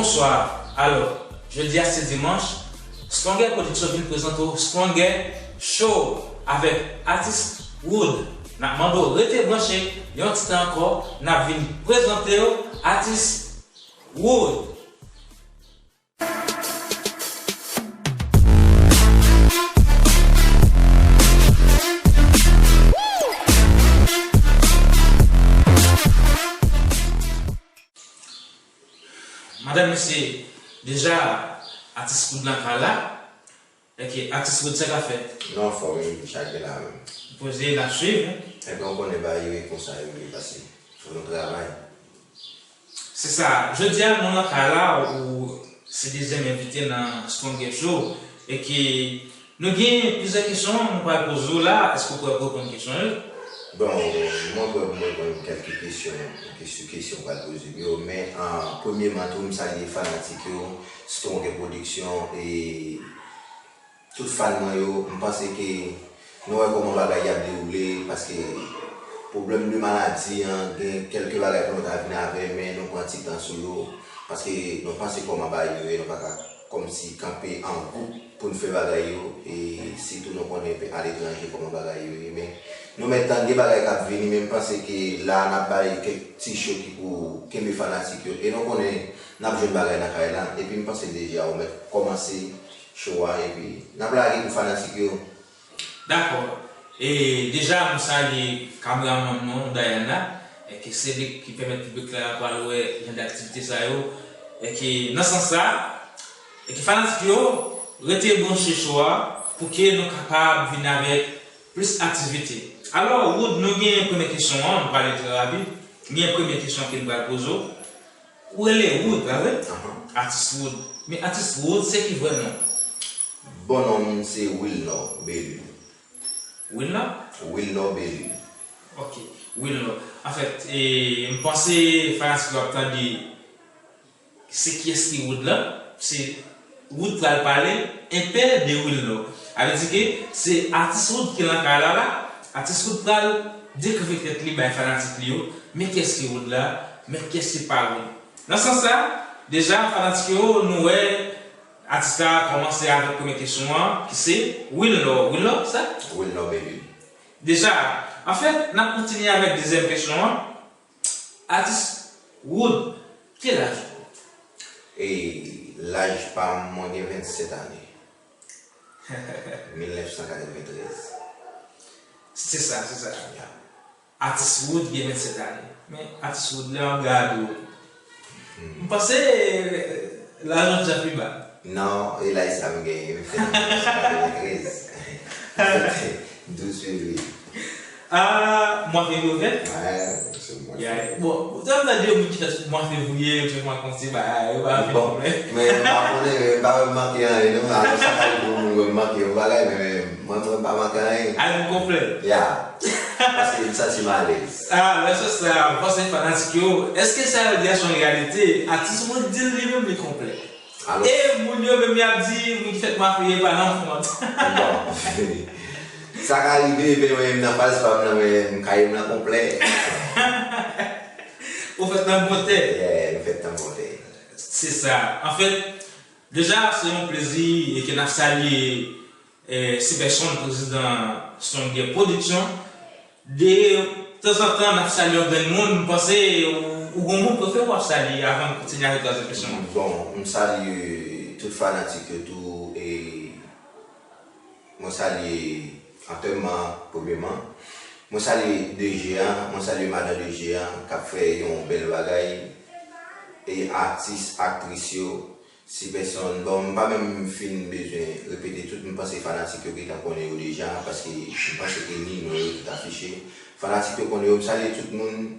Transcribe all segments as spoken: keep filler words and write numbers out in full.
Bonswa. Alò, jodi a se dimanch, Stronger Production vin prezante w Stronger Show avèk atis Wood. N ap mande w rete branche, yon ti tan ankò, n ap vin prezante w atis Wood. Madanm, mesye, deja, atis Wood nan kay la. Èske atis Wood sa k ap fèt? Non, anfòm wi, chak gen la menm. Poze, n ap swiv, wi. Ebyen, ou konnen bagay yo ye konsa yo ye pase. Fò nou travay. Se sa, jodi a nou nan kay la, ou se dezyèm envite nan Stronger Show, e ke nou gen plizyè kesyon nou pral poze w la, èske w prè pou reponn kesyon yo? Bon, mwen prè pou mwen reponn kèlke kesyon, kesyon, kesyon w pral poze m yo, men, an, premyeman tou, m salye fanatik yo, Stronger Production, e tout fan mwen yo, m panse ke nou wè kòman bagay y ap dewoule, paske pwoblèm de maladi an, gen kèlke bagay pou nou ta vin avè, men nou pran ti tan sou yo, paske nou panse kòman bagay yo ye, nou pa ka kòmsi kanpe an gwoup pou n fè bagay yo, e sitou nou konnen aletranje kòman bagay yo ye, men nou mèt tann gen bagay k ap vini, men m panse ke la n ap bay kèk ti cho ki pou kenbe fanatik yo, e nou konnen n ap jwenn bagay nan kay la, epi m panse deja ou mèt kòmanse show a, epi n ap lage pou fanatik yo. Dakò. E deja, nou salye kameramann nou, Diana, e ke se li ki pèmèt piblik la pral wè jan de aktivite sa yo. E ke nan sans sa, e ke fanatik yo rete branche show a pou ke nou kapab vin avèk plis aktivite. Alò, Wood, nou gen premye kesyon an, nou prale trè rapid. Gen premye kesyon ke nou pral poze w. Ou rele Wood, pa vre? Ahan. Atis Wood. Men atis Wood, se ki vrè non? Bon non m se Wilnor Belul. Wilnor? Wilnor Belul. Ok, Wilnor. Anfèt, e, m panse fanatik yo ap tande se kiyès ki Wood la. Se Wood pral pale enpè de Wilnor. Sa vle di ke se atis Wood ki nan kay la la. Atis Wood pral dekri tèt li bay fanatik li yo. Men kiyès ki Wood la, men kiyès ki pa Wood. Nan sans sa, deja, fanatik yo, nou wè atis la kòmanse avèk premye kesyon an, ki se Wilnor. Wilnor, sa? Wilnor Belul. Deja, anfèt, n ap kontinye avèk dezyèm kesyon an. Atis Wood, ki laj ou? E laj pa m, mwen gen vennsèt ane. Mil nèf san katreventrèz. Se sa, se sa. Ya. Atis Wood gen vennsèt ane. Men atis Wood, lè m gade w, m panse, eh, laj ou deja pi ba. Non, e laj sa m genyen, m fèt an mil nèf san katreventrèz. M fèt douz fevriye. Ah, mwa fevriye ou fèt? Wi, se mwa fevriye. Bon, ou te ap tande yon moun ki fèt mwa fevriye, ou te fè kòmsi bagay, yo pa fin konprann. Men m pa konnen, men m pa wè m manke anyen, non. Alò, sa ka rive yon moun wè m manke yon bagay, men, men mwen, mwen m pa manke anyen. Al konplè. Ya. Paske m santi m alèz. Ah, nan sans sa, m panse fanatik yo, èske sa yo di a se yon reyalite? Atis Wood di l li menm li konplè. Alò. E moun yo menm y ap di, moun ki fèt mwa fevriye pa nan kont. Bon. Sa ka rive, men mwen menm nan faz pa m nan, men m ka ye m nan konplè. Ou fèt nan bon tè. Yeah, m fèt nan bon tè. Se sa. Anfèt, deja, se yon plezi e ke n ap salye eh, Sipeson, prezidan Stronger Production. De tanzantan, n ap salye yon grenn moun. M panse ou, ou gon moun prefere w ap salye avan n kontinye avèk twazyèm kesyon an. Bon, m salye tout fanatik yo tou, e mwen salye antèman, premyeman. Mwen salye D G a, mwen salye madan D G a, k ap fè yon bèl bagay. E atis, aktris yo, Sipeson, bon, m pa menm fin bezwen repete tout, m panse fanatik yo gentan konnen yo deja, paske m panse ke ni non yo tout afiche. Fanatik yo konnen yo, m salye tout moun.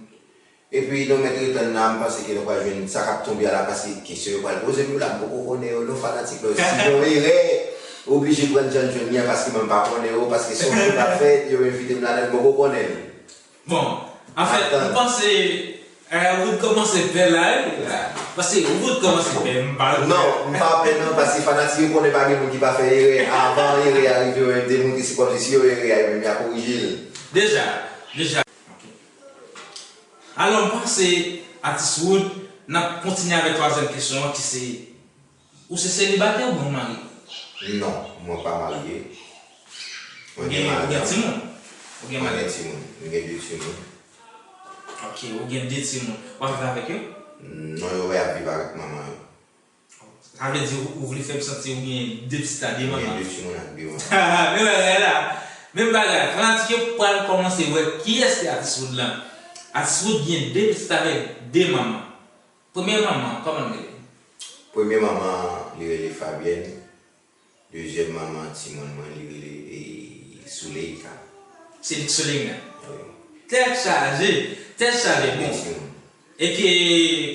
Epi nou mèt ret tann la, m panse ke nou pral jwenn sa k ap tonbe a la, paske kesyon yo pral poze m yo la, m poko konnen yo, non, fanatik la. Si gen yon erè, oblije pran jan n jwenn li an, paske mwen m pa konnen yo, paske se yon show k ap fèt, yo envite m ladan l, m poko konnen l. Bon, anfèt, m panse, eh, Wood kòmanse pè la, wi. Paske Wood kòmanse pè, m pa... Non, m pa pè non, paske fanatik yo konnen pa gen moun ki pa fè erè. Avan erè a rive, yo menm de moun ki se kòmsi si yo erè a, yo menm y a korije l. Deja, deja. Ok. Alò, m panse atis Wood, N ap kontinye avèk twazyèm kesyon an ki se, ou se selibatè oubyen ou marye? Non, mwen pa marye. Ou gen, ou gen timoun? Ou gen madanm? Mwen gen timoun. Mwen gen de timoun. Ok, ou gen de timoun. W ap viv avèk yo? Non, yo ap viv avèk manman yo. Sa vle di ou, ou vle fè m santi ou gen de pitit ak de manman. Mwen gen de timoun ak de manman. Menm bagay la. Menm bagay. Fanatik yo pral kòmanse wè kiyès ki Atis Wood lan. Atis Wood gen de pitit avèk de manman. Premye manman, kòman l rele? Premye manman, li rele Fabienne. Dezyèm manman timoun mwen, li rele e, Souleika. Se li k Souleika? Wi. Tèt chaje, tèt chaje. Bon. Eke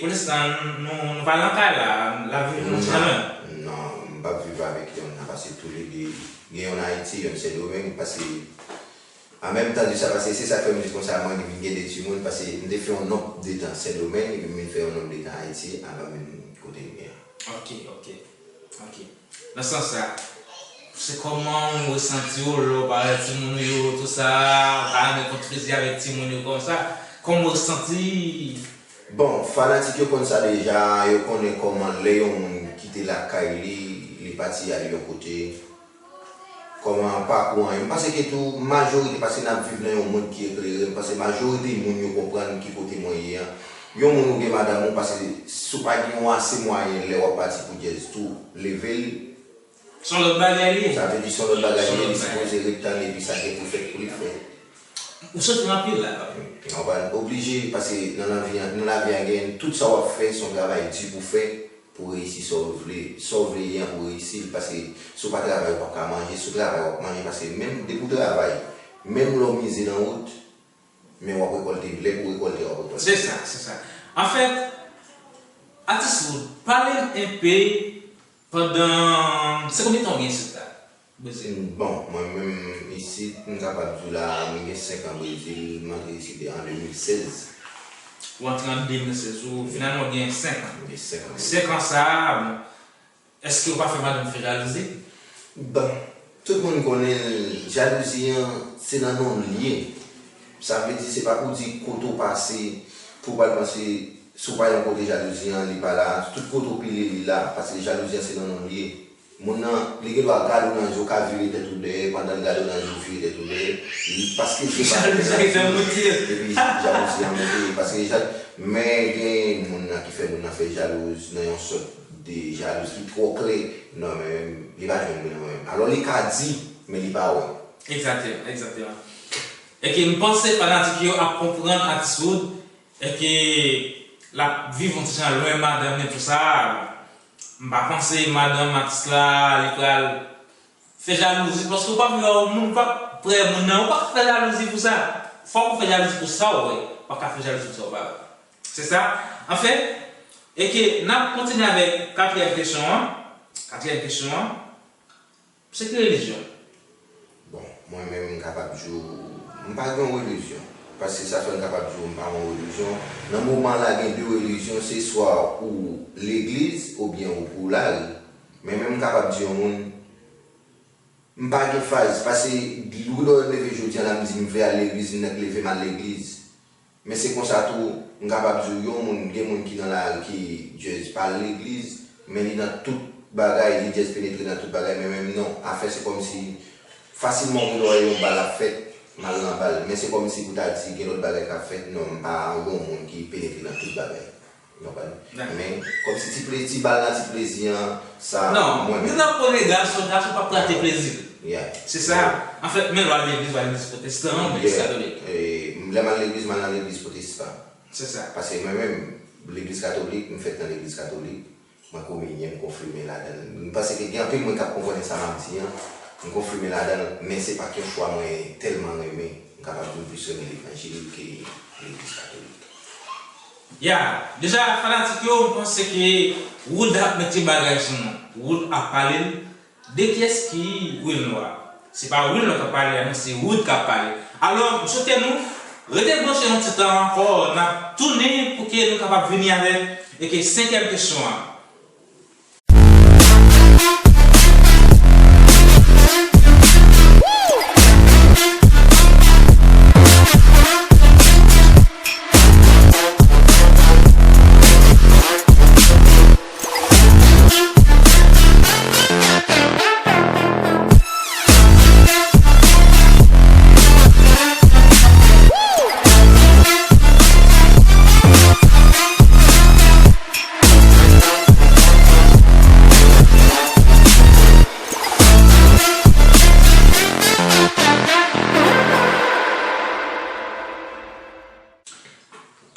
pou lenstan nou, nou pa nan kay la, n ap viv yon ti jan lwen? Non, m p ap viv avèk yonn nan, paske toulede gen yonn Ayiti, yonn Sendomeng, paske an menm tan de sa, paske se sa k fè m di konsa, mwen vin gen de timoun, paske m te fè yon nonb de tan Sendomeng, epi m vin fè yon nonb de tan Ayiti, avan m vin kote m ye a. Ok, ok, ok. Nan sans sa, se kòman ou resanti w lè w pa wè timoun ou yo, tou sa, ou pa renmen pran plezi avèk timoun yo konsa? Kòman ou resanti? Bon, fanatik yo konn sa deja, yo konnen kòman lè yon moun kite lakay li, li pati al yon kote, kòman pakou an ye. M panse ke tou majorite, paske n ap viv nan yon mond ki eklere, m panse majorite moun yo konprann ki kote mwen ye an. Yon moun ou gen madanm ou, paske si w pa gen yon ase mwayen lè w ap pati pou djèz tou, leve l. Se yon lòt bagay li ye. Sa vle di se yon lòt bagay li ye, li sipoze ret tann epi sa gen pou fèt pou li fèt. Ou soufri anpil la. Ou pa oblije, paske nan lavi an, nan lavi an gen tout sa w ap fè, se yon travay di pou fè, pou reyisi sa w vle, sa w vle ye an pou reyisi l, paske si w pa travay ou p ap ka manje, si w travay w ap manje, paske menm depi w travay, menm lè w mize nan wout, men w ap rekòlte, lè pou w rekòlte w ap rekòlte. Se sa, se sa. Anfèt, Atis Wood, pale m enpe pandan, se konbyen tan w gen isit la? Brezil? Bon, mwen menm isit, m kapab di w la, mwen gen senk an Brezil, m antre isit an de mil sèz. Ou antre an de mil sèz, ou finalman w gen senk an. M gen senk an Brezil. Senk an sa a, bon, èske ou pa fè madanm fè jalouzi? Bon, tout moun konnen jalouzi an, se nan non l ye. Sa vle di, se pa pou di kote w pase, pou w pral panse, si w pa yon kote jalouzi an, li pa la. Tout kote w pile, li la, paske jalouzi an se nan non l ye. Moun nan, li gen dwa gade w nan je, w ka vire tèt ou dèyè, pandan l gade w nan je, w vire tèt ou dèyè, paske l se pa. Jalouzi an fè monte. Epi jalouzi an monte, paske ja, men gen moun nan ki fè moun nan fè jalouz, nan yon sòt de jalouz ki twò klè, non, men li pa jwenn mwen nan mwen menm. Alò, li ka di, men li pa wè. Egzakteman, egzakteman. Eke m panse fanatik yo ap konprann Atis Wood, eke l ap viv yon ti jan lwen madanm li tou sa. M pa panse madanm atis la, li pral fè jalouzi, paske ou p ap wè yon moun, ou p ap prè moun nan, ou p ap fè jalouzi pou sa. Fòk ou fè jalouzi pou sa w wè, ou pa ka fè jalouzi pou sa w pa wè. Se sa? Anfen, eke n ap kontinye avèk katriyèm kesyon an. Katriyèm kesyon an, se ki relijyon? Bon, mwen menm m kapab di w, m pa gen yon relijyon. Paske sa fè m kapab di w m pa gen yon relijyon. Nan moman la gen de relijyon, se swa ou legliz oubyen ou pou lari. Men menm m kapab di yon moun, m pa gen faz, paske lè w leve jodi a la m di m vle al legliz, m nèk leve m al legliz. Men se konsa tou, m kapab di w yon moun, gen moun ki nan lari ki just pa al legliz, men li nan tout bagay, li just penetre nan tout bagay, men menm non, afè se kòmsi fasilman ou gen dwa wè yon bal ap fèt, m al nan bal, men se kòmsi pou ta di gen lòt bagay k ap fèt, non, m pa yon moun ki penetre nan tout bagay. Ou konprann? Men, kòmsi ti plezi, ti bal la, ti plezi an, sa, mwen menm. Non, nou nan kote gason, gason p ap rate plezi l. Se sa. Anfèt, men lè w al legliz, w al legliz pwotestan an oubyen legliz katolik? Lè m al legliz, m al nan legliz pwotestan. Se sa. Paske mwen menm, legliz katolik, m fèt nan legliz katolik, mwen kominye, m konfime ladan l. M panse ke gen anpil moun k ap konprann sa m ap di an, m konfime ladan l, men se pa t yon chwa mwen tèlman renmen. M kapab di m plis renmen levanjil ke legliz katolik. Ya, deja fanatik yo, m panse ke Wood ap mete bagay sou nou. Wood ap pale de kiyès ki Will Noir. Se pa Will Noir k ap pale la, non, se Wood k ap pale. Alò, m swete nou rete branche yon ti tan ankò, n ap tounen pou ke nou kapab vini avèk, eke, senkyèm kesyon an.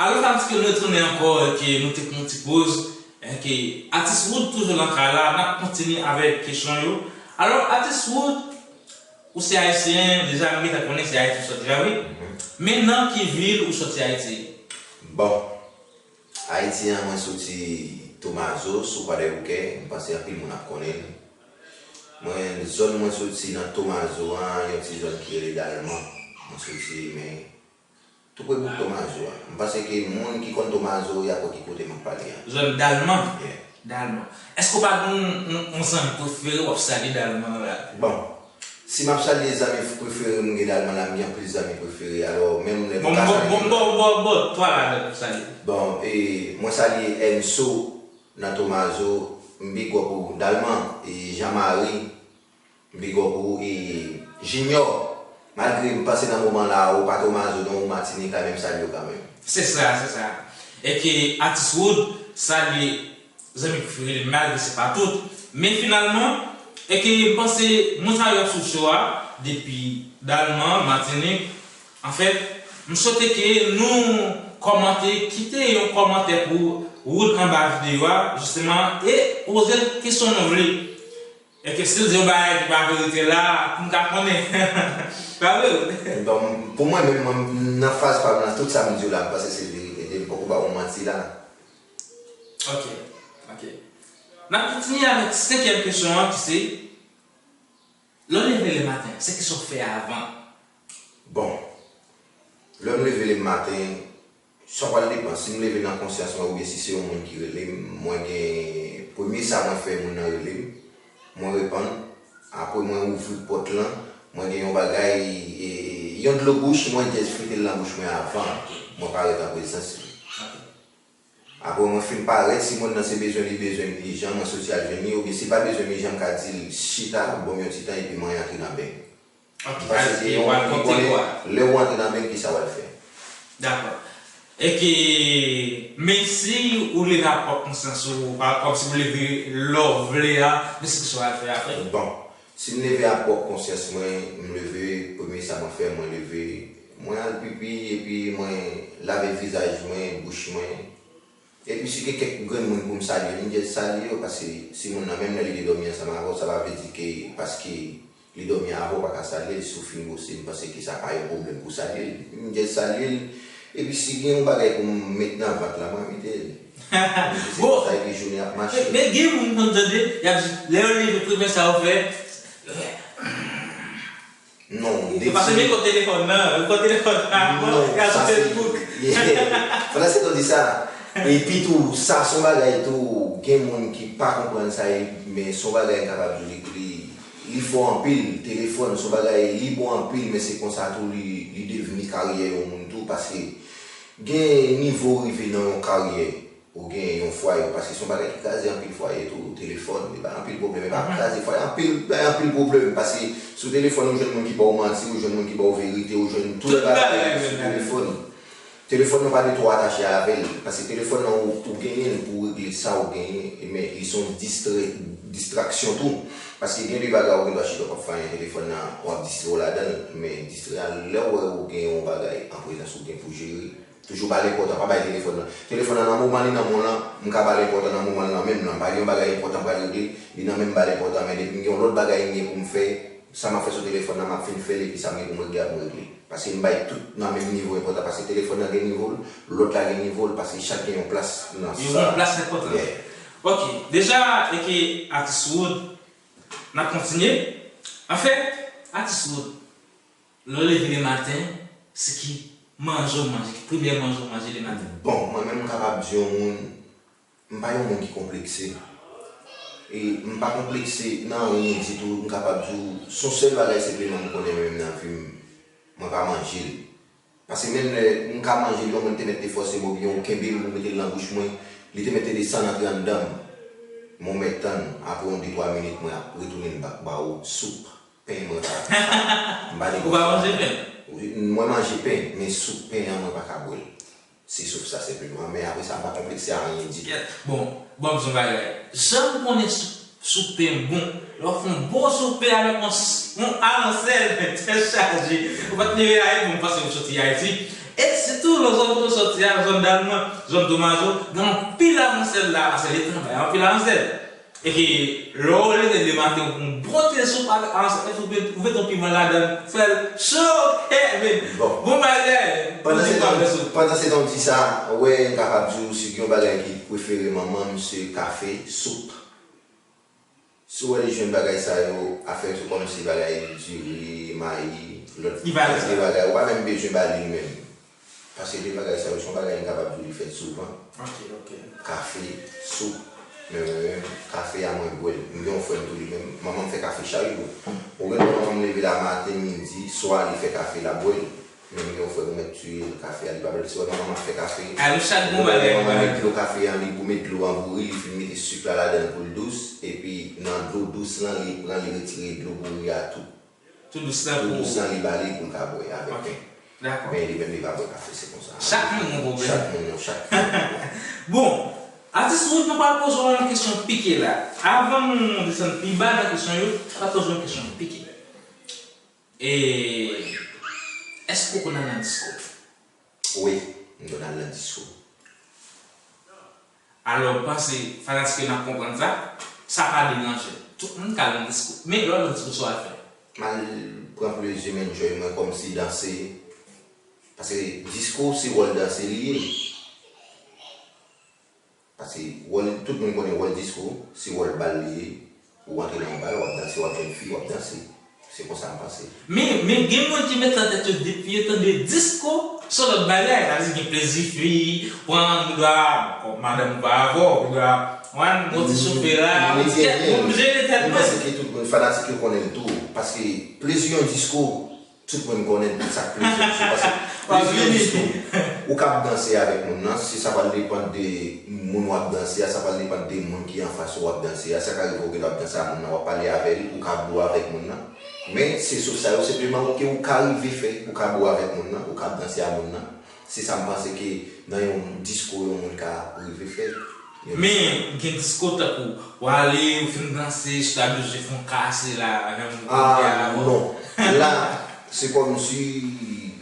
Alò, fanatik yo, nou retounen ankò, ke nou te pran yon ti poz, ke atis Wood toujou nan kay la, n ap kontinye avèk kesyon yo. Alò, atis Wood, ou se ayisyen, deja m gentan konnen se Ayiti ou soti a, wi. Men nan ki vil ou soti Ayiti? Bon, Ayiti an, mwen soti Tomazo, sou Kwadèboukè, m panse anpil moun ap konnen l. Mwen, zòn mwen soti nan Tomazo an, yon ti zòn ki rele Dalman. Mwen soti, men, tou pre bouk Tomazo a. M panse ke moun ki konn Tomazo, y ap wè ki kote m ap pale a. Zòn Dalman? Yeah. Dalman. Èske w pa gen yon, yon, yon zanmi prefere w ap salye Dalman an la? Bon, si m ap salye zanmi prefere m gen Dalman la, m gen anpil zanmi prefere. Alò, menm lè nou ka salye. Bon, bon, bon, bon, bon, twa ladan pou salye. Bon, e, mwen salye Enso nan Tomazo, m big up ou, Dalman, e, Jean Marie, m big up ou, e, Junior, malgre m panse nan moman la, ou pa Tomazo non, ou Matinik la, men m salye w kanmenm. Se sa, se sa. Èske atis Wood salye zanmi prefere li, malgre se pa tout. Men finalman, èske m panse moun sa yo ap swiv show a depi Dalman, Matinik. Anfèt, m swete ke nou kòmante, kite yon kòmantè pou Wood anba videyo a, jisteman, e poze l kesyon nou vle. Èske si l di yon bagay ki pa verite la, pou m ka konnen. Pa vre, Wood? Bon, pou mwen menm, mwen, nan faz pa m nan, tout sa m di w la, m panse se verite. Depi m poko ba w manti la. Ok, ok. N ap kontinye avèk senkyèm kesyon an ki se, lè w leve le maten, se kisa w fè avan? Bon, lè m leve le maten, sa pral depann. Si m leve nan konsyans mwen oubyen si se yon moun ki rele m, mwen gen, premye sa mwen fè, moun nan rele m, mwen reponn, apre mwen ouvri pòt lan, mwen gen yon bagay, e, yon dlo bouch, mwen just fete l nan bouch mwen avan mwen parèt an prezans li. Apre mwen fin parèt, si moun nan se bezwen li bezwen m ijan, mwen soti al jwenn li, oubyen si l pa bezwen m ijan, m ka di l chita, ban m yon ti tan epi mwen antre nan beny. M panse se yon moun ki konnen lè w antre nan beny kisa w al fè. Dakò. Èske, men si ou leve ak pwòp konsyans ou, pa kòmsi ou leve lè w vle a, men se kisa w al fè apre? Bon, si m leve ak pwòp konsyans mwen, m leve, premye sa mwen fè, mwen leve, mwen al pipi, epi mwen lave vizaj mwen, bouch mwen. Epi si gen kèk grenn moun pou m salye, m just salye yo, paske si moun nan menm lè li te dòmi ansanm avè w, sa pa vle di ke paske li dòmi avè w, ou pa ka salye l, si w fin bwose, m panse ke sa pa yon pwoblèm pou w salye l. M just salye l, epi si gen yon bagay pou m met nan vant la, mwen mete l. Se konsa epi jounen ap mache. Men gen moun m konn tande, y ap di, lè yo leve, premye sa yo fè, yo fè. Non, depi. Yo pase mikwo telefòn nan, mikwo telefòn nan, y al sou Facebook. Pandan se tan di sa, epi tou, sa se yon bagay tou, gen moun ki pa konprann sa, men se yon bagay m kapab di w li, li, li fò anpil, telefòn se yon bagay, li bon anpil, men se konsa tou li, li devni karyè yon moun tou, paske gen nivo w rive nan yon karyè, ou gen yon fwaye, paske se yon bagay ki kraze anpil fwaye tou, telefòn, li bay anpil pwoblèm, e pa kraze fwaye, anpil, bay anpil pwoblèm, paske sou telefòn ou jwenn moun ki ba w manti, ou jwenn moun ki ba w verite, ou jwenn tout bagay sou telefòn. Telefòn nan pa de twò atache avè l, paske telefòn nan ou, ou genyen l pou w regle sa ou genyen, men li se yon distrè, distraksyon tou, paske gen de bagay ou gen dwa chita w p ap fè anyen, telefòn nan w ap distrè w ladan l, men distrè a lè w wè ou gen yon bagay an prezans ou gen pou jere. Toujou ba l enpòtan, pa bay telefòn nan. Telefòn nan nan moman li nan men w lan, m ka ba l enpòtan nan moman l nan men m lan. M pa gen yon bagay enpòtan m pral regle, li nan men m ba l enpòtan, men depi m gen yon lòt bagay m gen pou m fè, sa m ap fè sou telefòn nan m ap fin fè l epi sa m gen pou m regle ap m regle. Paske m bay tout nan menm nivo enpòtan, paske telefòn nan gen nivo l, lòt la gen nivo l, paske chak gen yon plas nan sa. Yo gen yon plas enpòtan. Ok, deja, èske atis Wood, n ap kontinye. Anfèt, atis Wood, lè w leve le maten, se ki manje w manje, ki premyè manje w manje le maten? Bon, mwen menm m kapab di yon moun, m pa yon moun ki konplekse. E m pa konplekse nan anyen ditou, m kapab di w, se yon sèl bagay senpleman m konnen menm nan vi m, mwen pa manje l. Paske menm lè m ka manje l, yon moun te mèt te fòse m oubyen ou kenbe l, ou mete l nan bouch mwen, li te mèt te desann antre anndan m. Men w mèt tann, apre yon de twa minit, mwen ap retounen l back ba w soup. Pen mwen pa, m pa negosye. Ou pa manje pen? Wi, mwen manje pen, men soup pen an mwen pa ka bwè l. Se soup sa senpleman, men apre sa m pa konplekse a anyen ditou. Bon, ban m di w yon bagay. Jan m konnen soup, soup pen bon, lè w fè yon bon soup pen avèk yon, yon aransèl, tèt chaje. Ou pa t leve la, e bon, m panse ou soti Ayiti. E Sitou lò zòn kote w sòti a, zòn Dalman, zòn Tomazo, gen anpil Aransèl la, paske letan bay anpil Aransèl. E ke lè w leve lematen, ou pran yon bon ti soup avèk Aransèl, epi ou met, ou met yon piman ladan l, fè l cho, kè, men, bon bagay. Pandan se tan, pandan se tan w di sa, wè, m kapab di w, si gen yon bagay ki prefere manman m, se kafe, soup. Si w wè li jwenn bagay sa yo, afè se kòmsi bagay diri, mayi, lòt kalite bagay, ou pa menm bezwen ba li li menm. Paske de bagay sa yo, se yon bagay m kapab di w li fèt souvan. Kafe, soup. Men mwen menm, kafe a mwen bwè l. M gen yon frè m tou li menm, manman m fè kafe chak jou. Ou gen manman m leve la maten, midi, swa li fè kafe l ap bwè l. Men m gen yon frè m mèt tiye l, kafe a li pa bwè l. Se wè manman m ap fè kafe. Alò chak bon bagay manman m met dlo kafe an, li pou met dlo an pou ri, li fin mete sik la ladan l pou l dous, epi nan dlo dous lan, li pran, li retire dlo pou ri a tou. Tou dous lan pou. Tou dous lan li ba li pou l ka bwè avèk pen. Dakò. Men li menm li pa bwè kafe, se konsa. Chak moun gon pwoblèm. Chak moun, non, chak moun. Bon, atis Wood, nou pral poze w yon kesyon pike la. Avan nou desann pi ba nan kesyon yo, nou pral poze w yon kesyon pike. E, èske w konn al nan disko? Wi, m konn al nan disko. Alò, m panse fanatik yo n ap konprann sa, sa pa deranje. Tout moun ka al nan disko. Men lè w al nan disko, sa w al fè? M al pran plezi, m enjoy mwen kòmsi danse. Paske disko, se wòl danse li ye. Paske wòl, tout moun konnen wòl disko, se wòl bal li ye. Ou antre nan yon bal, w ap danse, w ap jwenn fi, w ap danse. Se konsa m panse. Men, men gen moun ki mete nan tèt yo depi yo tande disko, se yon lòt bagay. Sa vle di gen plezi fi, pran, ou dwa, kòm madanm ou pa avè w, ou dwa, konprann, gon ti sofe la, gon ti kèk, moun jere tèt mwen. M panse ke tout moun, fanatik yo konnen l tou. Paske plezi yon disko, tout moun konnen sa k plezi disko. Paske plezi yon disko, ou kab danse avèk moun nan, se sa pral depann de moun w ap danse a, sa pral depann de moun ki anfas ou w ap danse a. Sa ka rive ou gen dwa ap danse a moun nan, w ap pale avè l, ou ka bo avèk moun nan. Men, se sof sa yo senpleman ke ou ka rive fè, ou ka bo avèk moun nan, ou ka ap danse a moun nan. Se sa m panse ke nan yon disko, yon moun ka rive fè. Men, gen disko tankou, w ale, ou fin danse, sou ta bezwen fè yon kase la, menm ou konn fè a. Ah, non. La, se kòmsi,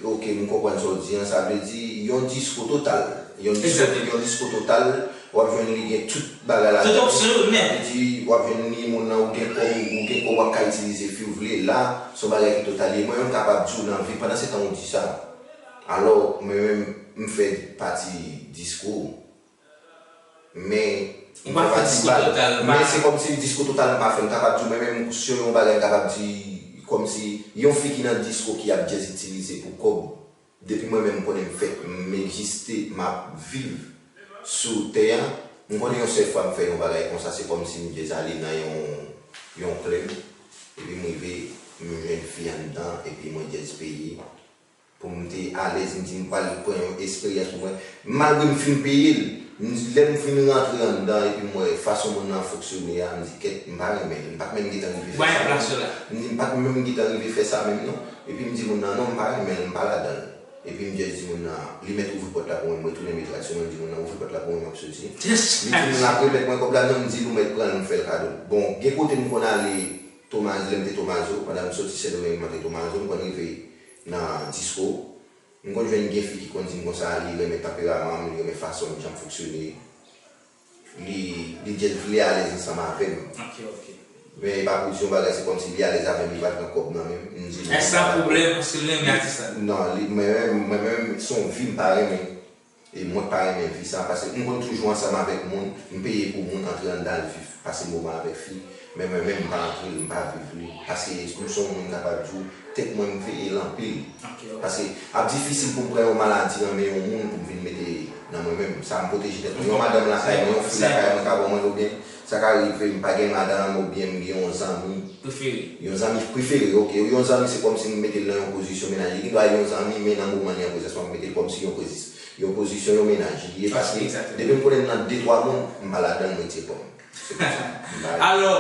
ok, m konprann sa w di an, sa vle di, yon disko total. Yon disko, yon disko total, w ap jwenn li gen tout bagay ladan l. Tout opsyon yo nèt. Sa vle di, w ap jwenn li moun nan, ou gen kòb, ou gen kòb w ap ka itilize fi w vle. La, se yon bagay ki total ye. Mwen menm m kapab di w nan vi, pandan se tan ou di sa. Alò, mwen menm, m fè pati disko. Men, m fè pati bal. Men se kòmsi disko total m pa fè. M kapab di w, mwen menm, se yon bagay m kapab di, kòmsi yon fi ki nan disko ki ap just itilize pou kòb. Depi mwen menm m konnen m fèt, m egziste, m ap viv sou tè a, m konnen yon sèl fwa m fè yon bagay konsa, se kòmsi m just ale nan yon, yon klèb, epi m rive, m jwenn fi anndan, epi mwen just peye. Pou m te alèz, m di m pral pran yon esperyans pou mwen. Malgre m fin peye l, m di, lè m fin rantre anndan, epi m wè fason moun nan fonksyone a, m di, kèt, m pa renmen l, m pa t menm gentan rive fè sa. M di, m pa t menm gentan rive fè sa menm non. Epi m di moun nan, non, m pa renmen l, m pa ladan l. Epi m just di moun nan, li mèt ouvri pòt la pou mwen, m retounen mete rad sou mwen, m di moun nan, ouvri pòt la pou mwen, m ap soti. Li di moun nan, ap remèt mwen kòb la, non, m di l, ou mèt pran l, m fè l kado. Bon, gen kote m konn ale, Tomazo, lè m te Tomazo, pandan m soti Sendomeng, m antre Tomazo, m konn rive nan disko. M konn jwenn gen fi ki konn di m konsa, li renmen tanperaman m, li renmen fason m, jan m fonksyone. Li, li just vle alèz ansanm avè m. Ok, ok. Men e pa pou di yon bagay, se kòmsi li alèz avè m, li pa t pran kòb nan men m. M di, non, èske sa pwoblèm paske l renmen atis la? Non, li, mwen menm, mwen menm, se yon vi m pa renmen. E mwen pa renmen vi sa, paske m konn toujou ansanm avèk moun, m peye pou moun antre anndan al viv, pase moman avèk fi, men mwen menm m pa antre l, m pa viv li, paske m se yon moun kapab di w, tèt mwen m veye l anpil. Paske ap difisil pou m pran yon maladi nan men yon moun pou m vin mete nan mwen menm, sa m pwoteje tèt mwen. Yon madanm lakay mwen, yon fi lakay mwen ka ban mwen l, oubyen sa ka rive m pa gen madanm, oubyen m gen yon zanmi. Prefere. Yon zanmi prefere, ok. Yon zanmi se kòmsi m mete l nan yon pozisyon mennaj. Li gen dwa yon zanmi, men nan moman li an prezans mwen, m mete l kòmsi yon pozis-, yon pozisyon, yon mennaj li ye. Paske depi m konnen m nan de twa moun, m pa ladan l, m retire kò m. Se konsa. M pa. Alò,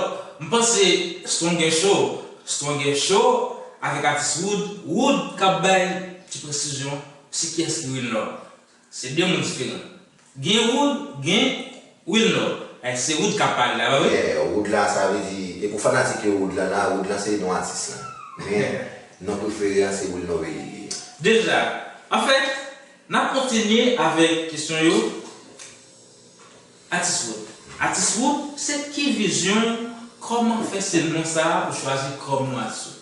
m panse Strong and Show, Strong and Show avèk atis Wood, Wood k ap bay ti presizyon sou kiyès ki Wilnor. Se de moun diferan. Gen Wood, gen Wilnor. Eh, se Wood k ap pale la, pa vre? Yeah, Wood la, sa vle di, e pou fanatik yo Wood la, la, Wood la se non atis lan. Men, non prefere an se Wilnor Veli li ye. Deja, anfèt, N ap kontinye avèk kesyon yo. Atis Wood. Atis Wood, se ki vizyon w? Kòman fè se non sa a ou chwazi kòm non atis ou?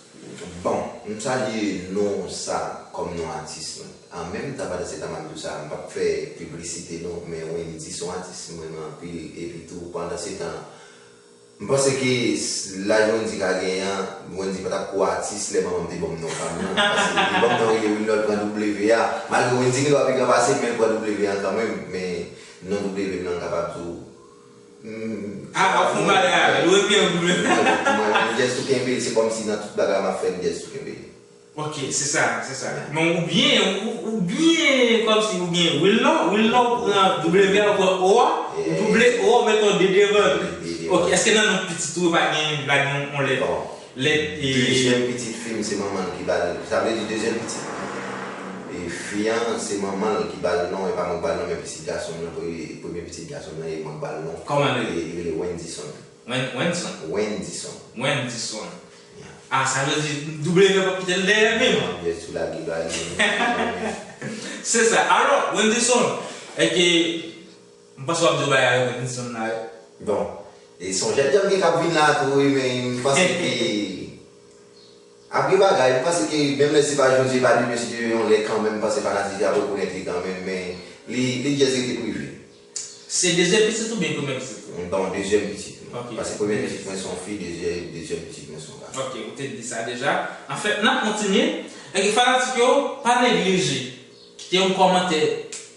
Bon, m salye non sa kòm non atis mwen. An menm tan, pandan se tan m ap di w sa, m p ap fè piblisite non, men Wendy se yon atis m renmen anpil, epi tou pandan se tan, m panse ke s- laj Wendy ka genyen an, Wendy pa t ap ko atis lè manman m te ban m non pa m nan, paske li ban m non rele Wilnord pran W a, malgre Wendy gen dwa pi gran pase m, men l pran W a kanmenm, men non W m nan m kapab di w, Ah, w ap fè yon bagay avè l, ou epi yon goumen. Mwen, mwen, mwen just tou kenbe l, se kòmsi nan tout bagay m ap fè, m just tou kenbe l. Ok, se sa, se sa. Men ou byen, ou, ou byen, kòmsi ou gen Wilnord, Wilnord ou pran W a, ou pran O a, ou double O a, ou met yon D devan l. Ok, èske nan non pitit ou pa gen, pa gen yon lèt? Lèt e. Dezyèm pitit fi m, se manman l ki ba l. Sa vle di dezyèm pitit e fi an, se manman l ki ba l non, e pa mwen k ba l non, men pitit gason m nan, premye, premye pitit gason m nan, e mwen k ba l non. Kòman l rele? Li rele Wendyson. Wen, Wendyson. Wendyson. Wendyson. Ah, sa vle di W p ap kite l dèyè menm. Yes, ou lage ba li. Se sa. Alò, Wendyson, èske m panse w ap di yon bagay avèk Wendyson la, wi. Bon, e se yon jèn janm gen k ap vin la tou, wi, men m panse ke ap gen bagay, m panse ke menm lè se pa jodi, e pa demen, si Dye vle yon lè kanmenm, m panse fanatik yo ap rekonèt li kanmenm, men li, li just rete prive. Se dezyèm pitit oubyen premye pitit ou? Bon, dezyèm pitit mwen. Ok. Paske premye pitit mwen se yon fi, dezyèm, dezyèm pitit mwen se yon gason. Ok, ou te di sa deja. Anfèt, n ap kontinye. Èske fanatik yo pa neglije kite yon kòmantè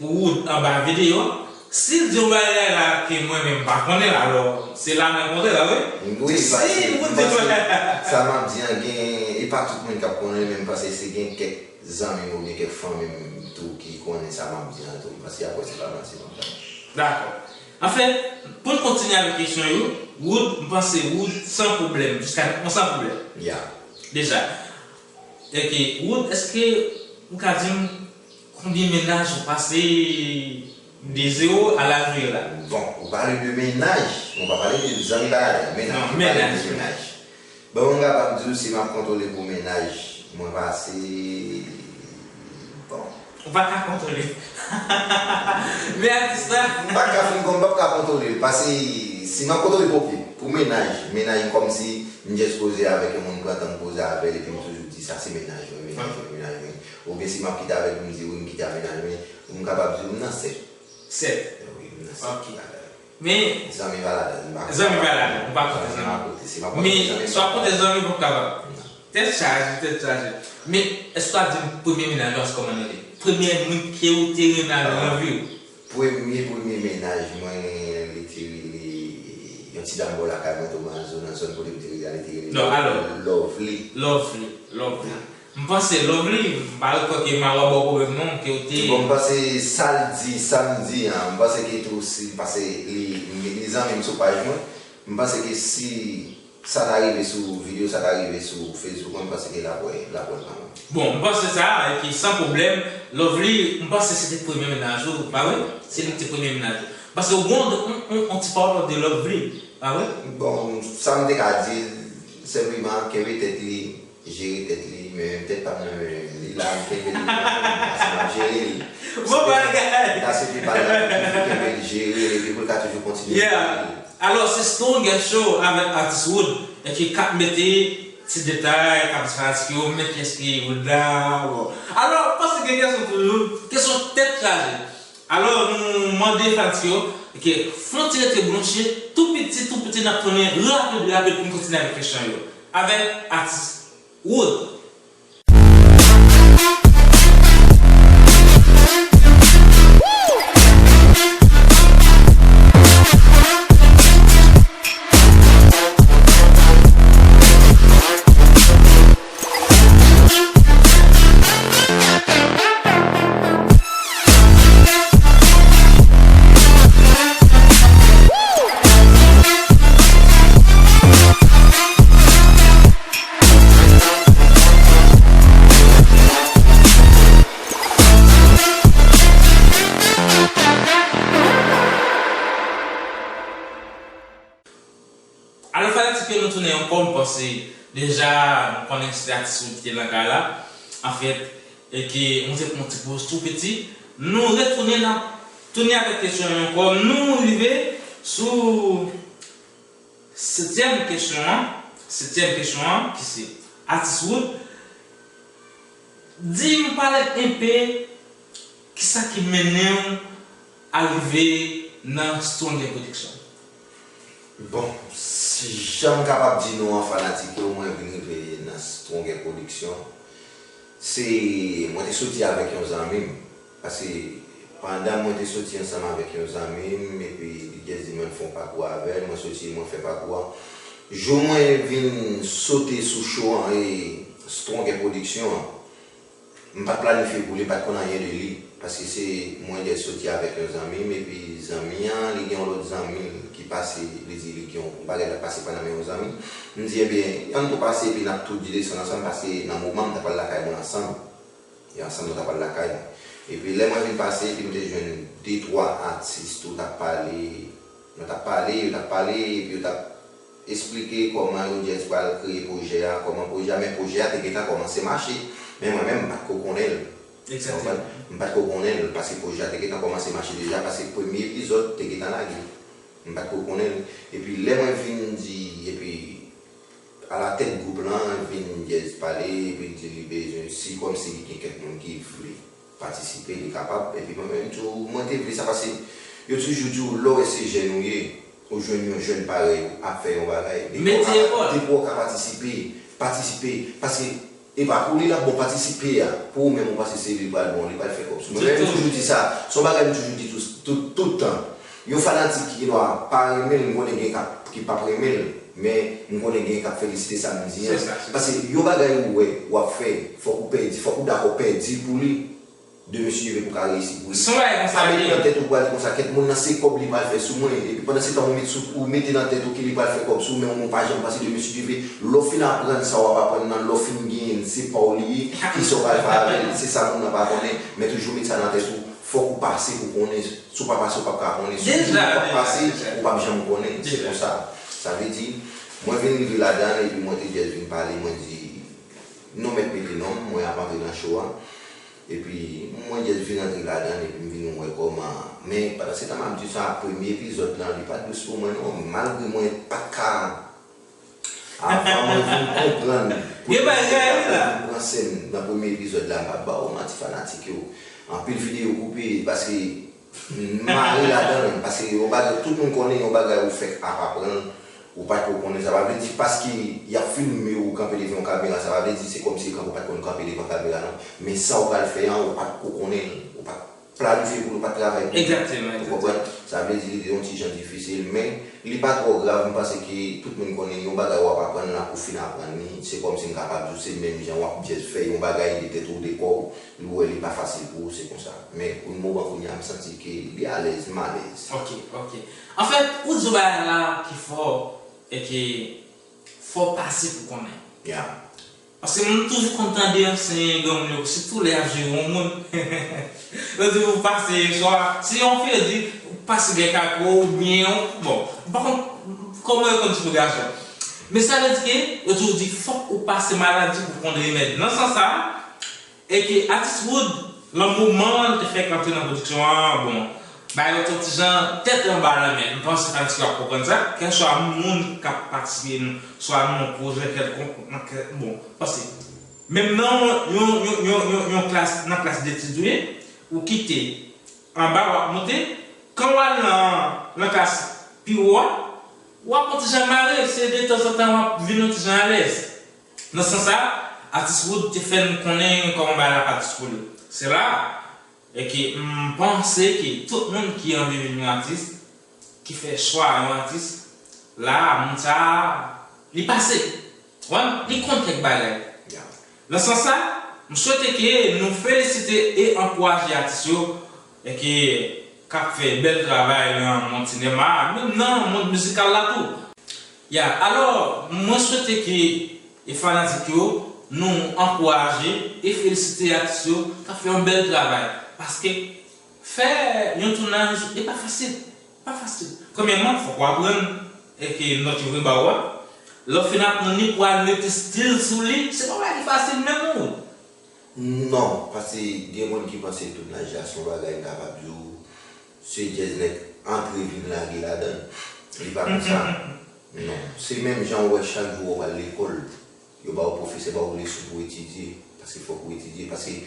pou Wood anba videyo a. Si l di yon bagay la ke mwen menm m pa konnen l, alò, se la mwen kontre la, wi. Wi, Si paske Wood m di yon panse bagay. Sa m ap di an gen, e pa tout moun k ap konnen, men m panse se gen kèk zanmi m oubyen kèk fanmi m tou ki konnen sa m ap di an tou. M panse apre se pa manti m ap bay. Dakò. Anfèt, pou n kontinye avèk kesyon yo, Wood, m panse Wood san pwoblèm, jiska mentnan san pwoblèm. Ya. Deja. Ok, Wood, èske ou ka di m konbyen mennaj ou pase de zewo a laj ou ye la? Bon, ou pale de mennaj, ou pa pale de zanmi bagay, mennaj. Non, Ou pale de mennaj. Mennaj. Bon, mwen kapab di w, si m ap kontwole pou mennaj, mwen pase. Bon. Ou pa ka kontwole. Men atis la. M pa ka fin kon, m p ap ka kontwole l. Pase, si m ap kontwole pou, pou mennaj, mennaj kòmsi m just poze avèk yon moun, pran tan m poze avè l, epi m toujou di sa se mennaj mwen, mennaj mwen, mennaj mwen. Oubyen si m ap kite avè l, pou m di wi, m kite a mennaj mwen, m kapab di w m nan sèt. Sèt. Wi, m nan sèt. Ok. Men, Zanmi pa ladan, m pa Zanmi pa ladan, m pa konte Zanmi zanmi. pa konte, si m ap konte Men, zanmi, si w ap konte zanmi, pou kaba. Tèt chaje, tèt chaje. Men, èske w ap di m premye mennaj ou a se kòman l rele? Premye moun ke ou te renmen avè l nan vi w? Premye, premye mennaj mwen, li te rele yon ti dam bò lakay mwen, Tomazo, nan zòn kote m te rete a, li te rele Non, alò. Lovely. Lovely, Lovely. M panse Lovely, m pa kwè ke m a wè ba w pwoblèm non, ke w te. Bon, m panse sa l di, sa m di an, m panse ke tou si, pase li, li zanmi m sou paj mwen, m panse ke si sa ta rive sou videyo, sa ta rive sou Facebook mwen, m panse ke l ap wè, l ap wè l kanmenm. Bon, m panse sa, epi san pwoblèm, Lovely, m panse se te premye mennaj ou, pa vre? Se li ki te premye mennaj ou. Paske ou gen yon, yon, yon ti pawòl de Lovely, pa vre? Bon, sa m te ka di l, senpleman, kenbe tèt li, jere tèt li, men tèt pa m nan men li la, m kenbe li, paske m ap jere l. Bon bagay! M ta swete pa l la, toujou kenbe l, jere l, epi pou l ka toujou kontinye. Yeah. Alò, se Strong Show avèk Atis Wood, e ki k ap mete ti detay, k ap di fanatik yo, men kiyès ki Wood la, bon. Alò, m panse gen kesyon toujou, kesyon tèt chaje. Alò, nou mande fanatik yo, ke fè yon ti rete branche, tou piti, tou piti, n ap tounen rapid, rapid pou n kontinye avèk kesyon yo. Avèk Atis Wood. Alò, fanatik yo, nou tounen ankò, m panse deja nou konnen se atis ou ki te nan kay la. Anfèt, e ke nou te pran yon ti poz tou piti, Nou retounen nan, tounen avèk kesyon yo ankò. Nou rive sou setyèm kesyon an. Setyèm kesyon an, ki se Atis Wood. Di m, pale m enpe, kisa ki mennen w arive nan Stronger Production? Bon, si jan m kapab di nou an, fanatik yo, mwen vin rive nan Stronger Production, se, mwen te soti avèk yon zanmi m. Paske pandan mwen te soti ansanm avèk yon zanmi m, epi li te di mwen fè yon pakou avè l, mwen soti, mwen fè pakou a. Jou mwen vin sote sou cho an, e Stronger Production an, m pa t planifye pou li, m pa t konn anyen de li. Paske se mwen dèyè soti avèk yon zanmi m, epi zanmi an, li gen yon lòt zanmi l ki pase, li di li gen yon bagay l ap pase pandan men yon zanmi. M di, ebyen, ann tou pase, epi n ap tou desann ansanm, paske nan moman, m ta pral lakay mwen ansanm. E ansanm, nou ta pral lakay nou. Epi lè mwen vin pase, epi m te jwenn de, twa atis tou t ap pale, nou t ap pale, yo t ap pale, epi yo t ap esplike kòman yo jazz pral kreye pwojè a, kòman pwojè a, men pwojè a te gentan kòmanse mache, men mwen menm m pa t ko konnen l. Ou konprann? M pa t ko konnen l, paske pwojè a te gentan kòmanse mache deja, paske premye epizòd te gentan lage. M pa t ko konnen l. Epi lè mwen vin di, epi alatèt gwoup lan vin jazz pale, epi l di li bezwen, si kòmsi li gen kèk moun ki vle patisipe, li kapab. Epi mwen menm tou, mwen te vle sa, paske yo toujou di w, lè w wè se jèn ou ye, ou jwenn yon jèn parèy ou ap fè yon bagay, depi w ka patisipe, patisipe, paske e pa pou li l ap bon patisipe a, pou ou menm ou panse se li pral bon, li pral fè kòb sou. Mwen menm m toujou di sa, se yon bagay m toujou di tout, tout, tout tan. Yon fanatik ki gen dwa pa renmen l, m konnen gen k ap, ki p ap renmen l, men m konnen gen k ap felisite sa m di an. Paske yon bagay ou wè, w ap fè, fòk ou pèdi, fòk ou dakò pèdi pou li. De mesye jeve pou ka reyisi pou li. Sa mete nan tèt ou pral di konsa, kèt moun nan se kòb li pral fè sou mwen, epi pandan se tan ou met sou, ou mete nan tèt ou ke li pral fè kòb sou mwen, men ou pa janm panse de mesye jeve. Lè w fin aprann sa w ap aprann nan, lè w fin genyen l, se pa w li ye, kisa w pral fè avè l, se sa moun nan pa konnen, men toujou met sa nan tèt ou, fòk ou pase pou konnen, si w pa pase w p ap ka konnen, si w toujou p ap pase, ou p ap janm konnen, se konsa. Sa vle di, mwen vin rive ladan l, epi mwen te jazz vin pale, mwen di, non mèt mete non m, mwen ap antre nan cho a. Epi, mwen jazz vin antre ladan l, epi m vin wè kòman. Men, pandan se tan m ap di sa, premye epizòd lan, li pa t dous pou mwen non. Malgre mwen pa t ka, avan mwen vin konprann, premye epizòd la, pou m vin pran sèn nan premye epizòd la, m p ap ba w manti fanatik yo. Anpil videyo koupe, paske m mare ladan l, paske yon bagay, tout moun konnen yon bagay ou fèk ap aprann, ou pa t ko konnen, sa pa vle di paske y ap filme w ou kanpe devan yon kamera, sa pa vle di se kòmsi e kanpe w pa t konn kanpe devan kamera non. Men sa w pral fè an, ou pa t ko konnen l, ou pa t planifye pou l, ou pa t travay pou li. Ou konprann? Sa vle di li te yon ti jan difisil, men li pa twò grav, m panse ke tout moun konnen yon bagay w ap aprann la, ou fin aprann li, se kòmsi m kapab di w se menm jan w ap jazz fè yon bagay de tèt ou, de kò w, li wè li pa fasil pou ou, se konsa. Men pou le moman kounye a, m santi ke li alèz, m alèz. Ok, ok. Anfèt, ou di yon bagay la ki fò, e ke fò w pase pou konnen. Paske m toujou konn tande ansyen granmoun yo, sitou lè y ap jere yon moun, yo di pou w pase, swa, si yon fi, yo di, ou pase dèyè kako, oubyen, bon, m pa konn kòman yo konn di pou gason. Men sa vle di ke, yo toujou di, fòk ou pase maladi pou w konn remèd. Nan sans sa, e ke Atis Wood, lan moman l te fèk antre nan pwodiksyon an, bon, bagay yo te yon ti jan tèt anba lanmè. M panse fanatik yo ap konprann sa, kèlkeswa moun k ap patisipe, swa nan yon pwojè kèlkonk, nan kè, bon, paske menm nan yon, yon, yon, yon, yon klas, nan klas detid ou ye, ou kite anba, w ap monte, kan w al nan, nan klas pi wo a, w ap yon ti jan mare, se detanzantan w ap vin yon ti jan alèz. Nan sans sa, Atis Wood te fè n konnen kòman bagay la pa dous pou li. Se la, e ke m panse ke tout moun ki anvi vin yon atis, ki fè chwa yon atis, la, moun sa a, li pase. Ou konprann? Li konn kèk bagay. Nan sans sa, m swete ke nou felisite e ankouraje atis yo, e ke k ap fè bèl travay nan mond sinema a, menm nan mond mizikal la tou. Ya, alò, mwen swete ke e fanatik yo, nou ankouraje e felisite atis yo k ap fè yon bèl travay. Paske fè yon tounaj, e pa fasil. Pa fasil. Premyèman, fòk w aprann, e ke nòt yo vle ba w a. Lè w fin aprann li, pou w al mete stil sou li, se pa yon bagay ki fasil menm non. Non, paske gen moun ki panse tounaj la se yon bagay m kapab di w, se djèz nèg antre vin lage ladan l. Li pa konsa. Non. Se menm jan w wè chak jou w al lekòl, yo ba w pwofesè ba w leson pou w etidye. Paske fòk ou etidye. Paske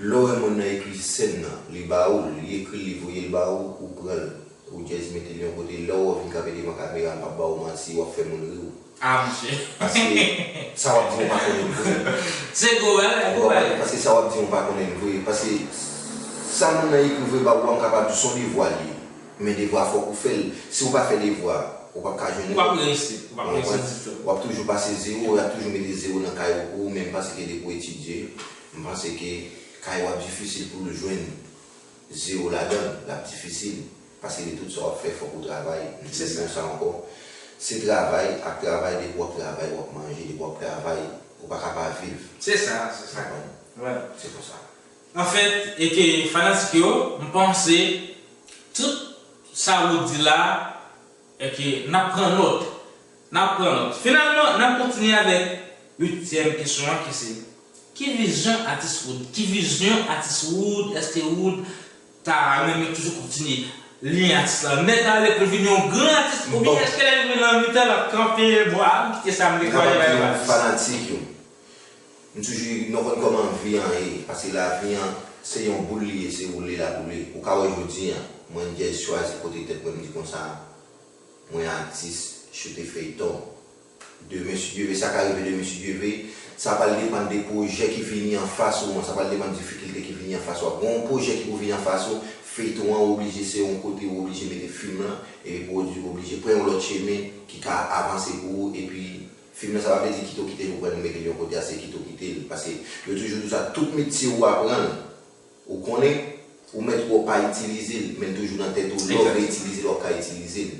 lè w wè moun nan ekri sèn nan, li ba ou l, li ekri l, li voye l ba ou, ou pran l. Ou djèz mete l yon kote, lè w vin kanpe devan kamera, m p ap ba w manti, w ap fè moun ri w. Ah, monchè. Paske sa w ap di w pa konnen l vre. Se gwo bagay, gwo bagay. Paske sa w ap di w pa konnen l vre. Paske sa moun nan ekri voye ba ou a, m kapab di se yon devwa li ye. Men devwa fòk ou fè l. Si w pa fè devwa, ou p ap ka jwenn. Ou p ap reyisi. Ou p ap reyisi ditou. W ap toujou pase zewo, y ap toujou mete zewo nan kay ou pou ou, men m panse ke depi w etidye, m panse ke kay w ap difisil pou l jwenn zewo ladan l, l ap difisil. Paske de tout sa w ap fè, fòk ou travay. M toujou di nou sa ankò. Se travay ak travay, depi w ap travay, w ap manje, depi w ap travay, ou pa ka pa viv. Se sa, se sa. Konprann? Wè. Se konsa. Anfèt, e ke fanatik yo, m panse, tout sa ou di la, e ke n ap pran nòt. N ap pran nòt. Finalman, n ap kontinye avèk uityèm kesyon an ki se, ki vizyon atis Wood? Ki vizyon atis Wood? Èske Wood ta renmen toujou kontinye liy atis la nèt ale pou l vin yon gran atis? Oubyen èske lè l rive nan mitan l ap kanpe, bon, a, m kite sa, m dekouraje bagay atis? Fanatik yo. M toujou, nou konn kòman vi an ye, paske lavi an, se yon boul li ye, se woule l ap woule. Ou ka wè jodi an, mwen djèz chwazi pote tèt mwen, m di konsa, mwen atis, choute feyton. Demen, si Dye ve, sa ka rive demen, si Dye ve, sa pral depann de pwojè ki vini anfas ou an, sa pral depann difikilte ki vini anfas ou an. Gen yon pwojè ki pou vini anfas ou, feyton an oblije se yon kote ou oblije mete fim lan, epi pwodui oblije pran yon lòt chemen ki ka avanse pou ou, epi fim nan, sa pa vle di kite w kite l, ou pran nou mete l yon kote a, se kite w kite l. Paske yo toujou di w sa, tout metye ou aprann, ou konnen, ou mèt wè w pa itilize l, men l toujou nan tèt ou, lè w vle itilize l, w ap ka itilize l.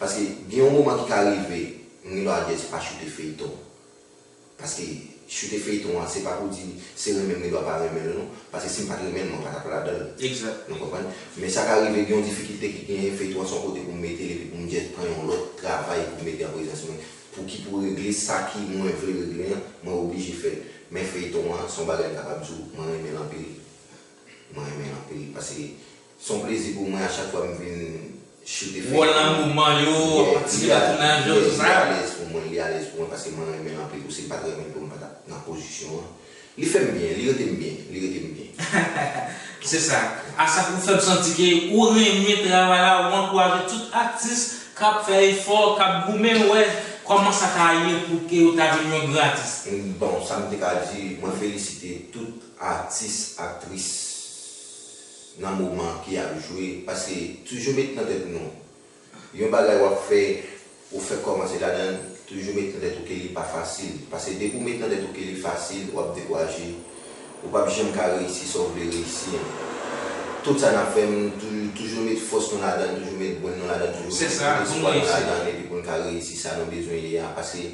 Paske gen yon moman ki ka rive, m gen dwa di se pa choute feyton. Paske choute feyton an, se pa pou di se renmen m gen dwa pa renmen l non. Paske si m pa t renmen l, mwen pa t ap ladan l. Egzak. Nou konprann? Men sa ka rive, gen yon difikilte ki genyen, feyton an se yon kote pou m mete l epi pou m just pran yon lòt travay pou m mete an prezans mwen. Pou ki pou regle sa ki mwen vle regle an, mwen oblije fè l. Men feyton an, se yon bagay m kapab di w, mwen renmen l anpil. Mwen renmen l anpil, paske se yon plezi pou mwen a chak fwa m vin choute feyton. Wòl nan moman yo, yeah, pati nan tounaj yo, yeah, tout sa. Li alèz pou mwen, li alèz pou mwen, paske mwen renmen l anpil. Ou si m pa t renmen l tou, m pa t ap nan pozisyon an. Li fè m byen, li rete m byen, li rete m byen. Se sa. A sa k ou fè m santi ke ou renmen travay la, ou ankouraje tout atis k ap fè efò, k ap goumen, wè kòman sa ka ye pou ke ou ta vin yon gran atis. Bon, sa m te ka di, mwen felisite tout atis, aktris nan moman ki ap jwe, paske toujou met nan tèt nou, yon bagay w ap fè, ou fèk kòmanse ladan l, toujou met nan tèt ou ke li pa fasil. Paske depi w met nan tèt ou ke li fasil, w ap dekouraje. Ou p ap janm ka reyisi sa w vle reyisi an. Tout sa n ap fè, m tou- toujou met fòs nou ladan l, toujou met brenn nou ladan l, toujou met espwa nou ladan l, epi pou n ka reyisi sa nou bezwen ye a. Paske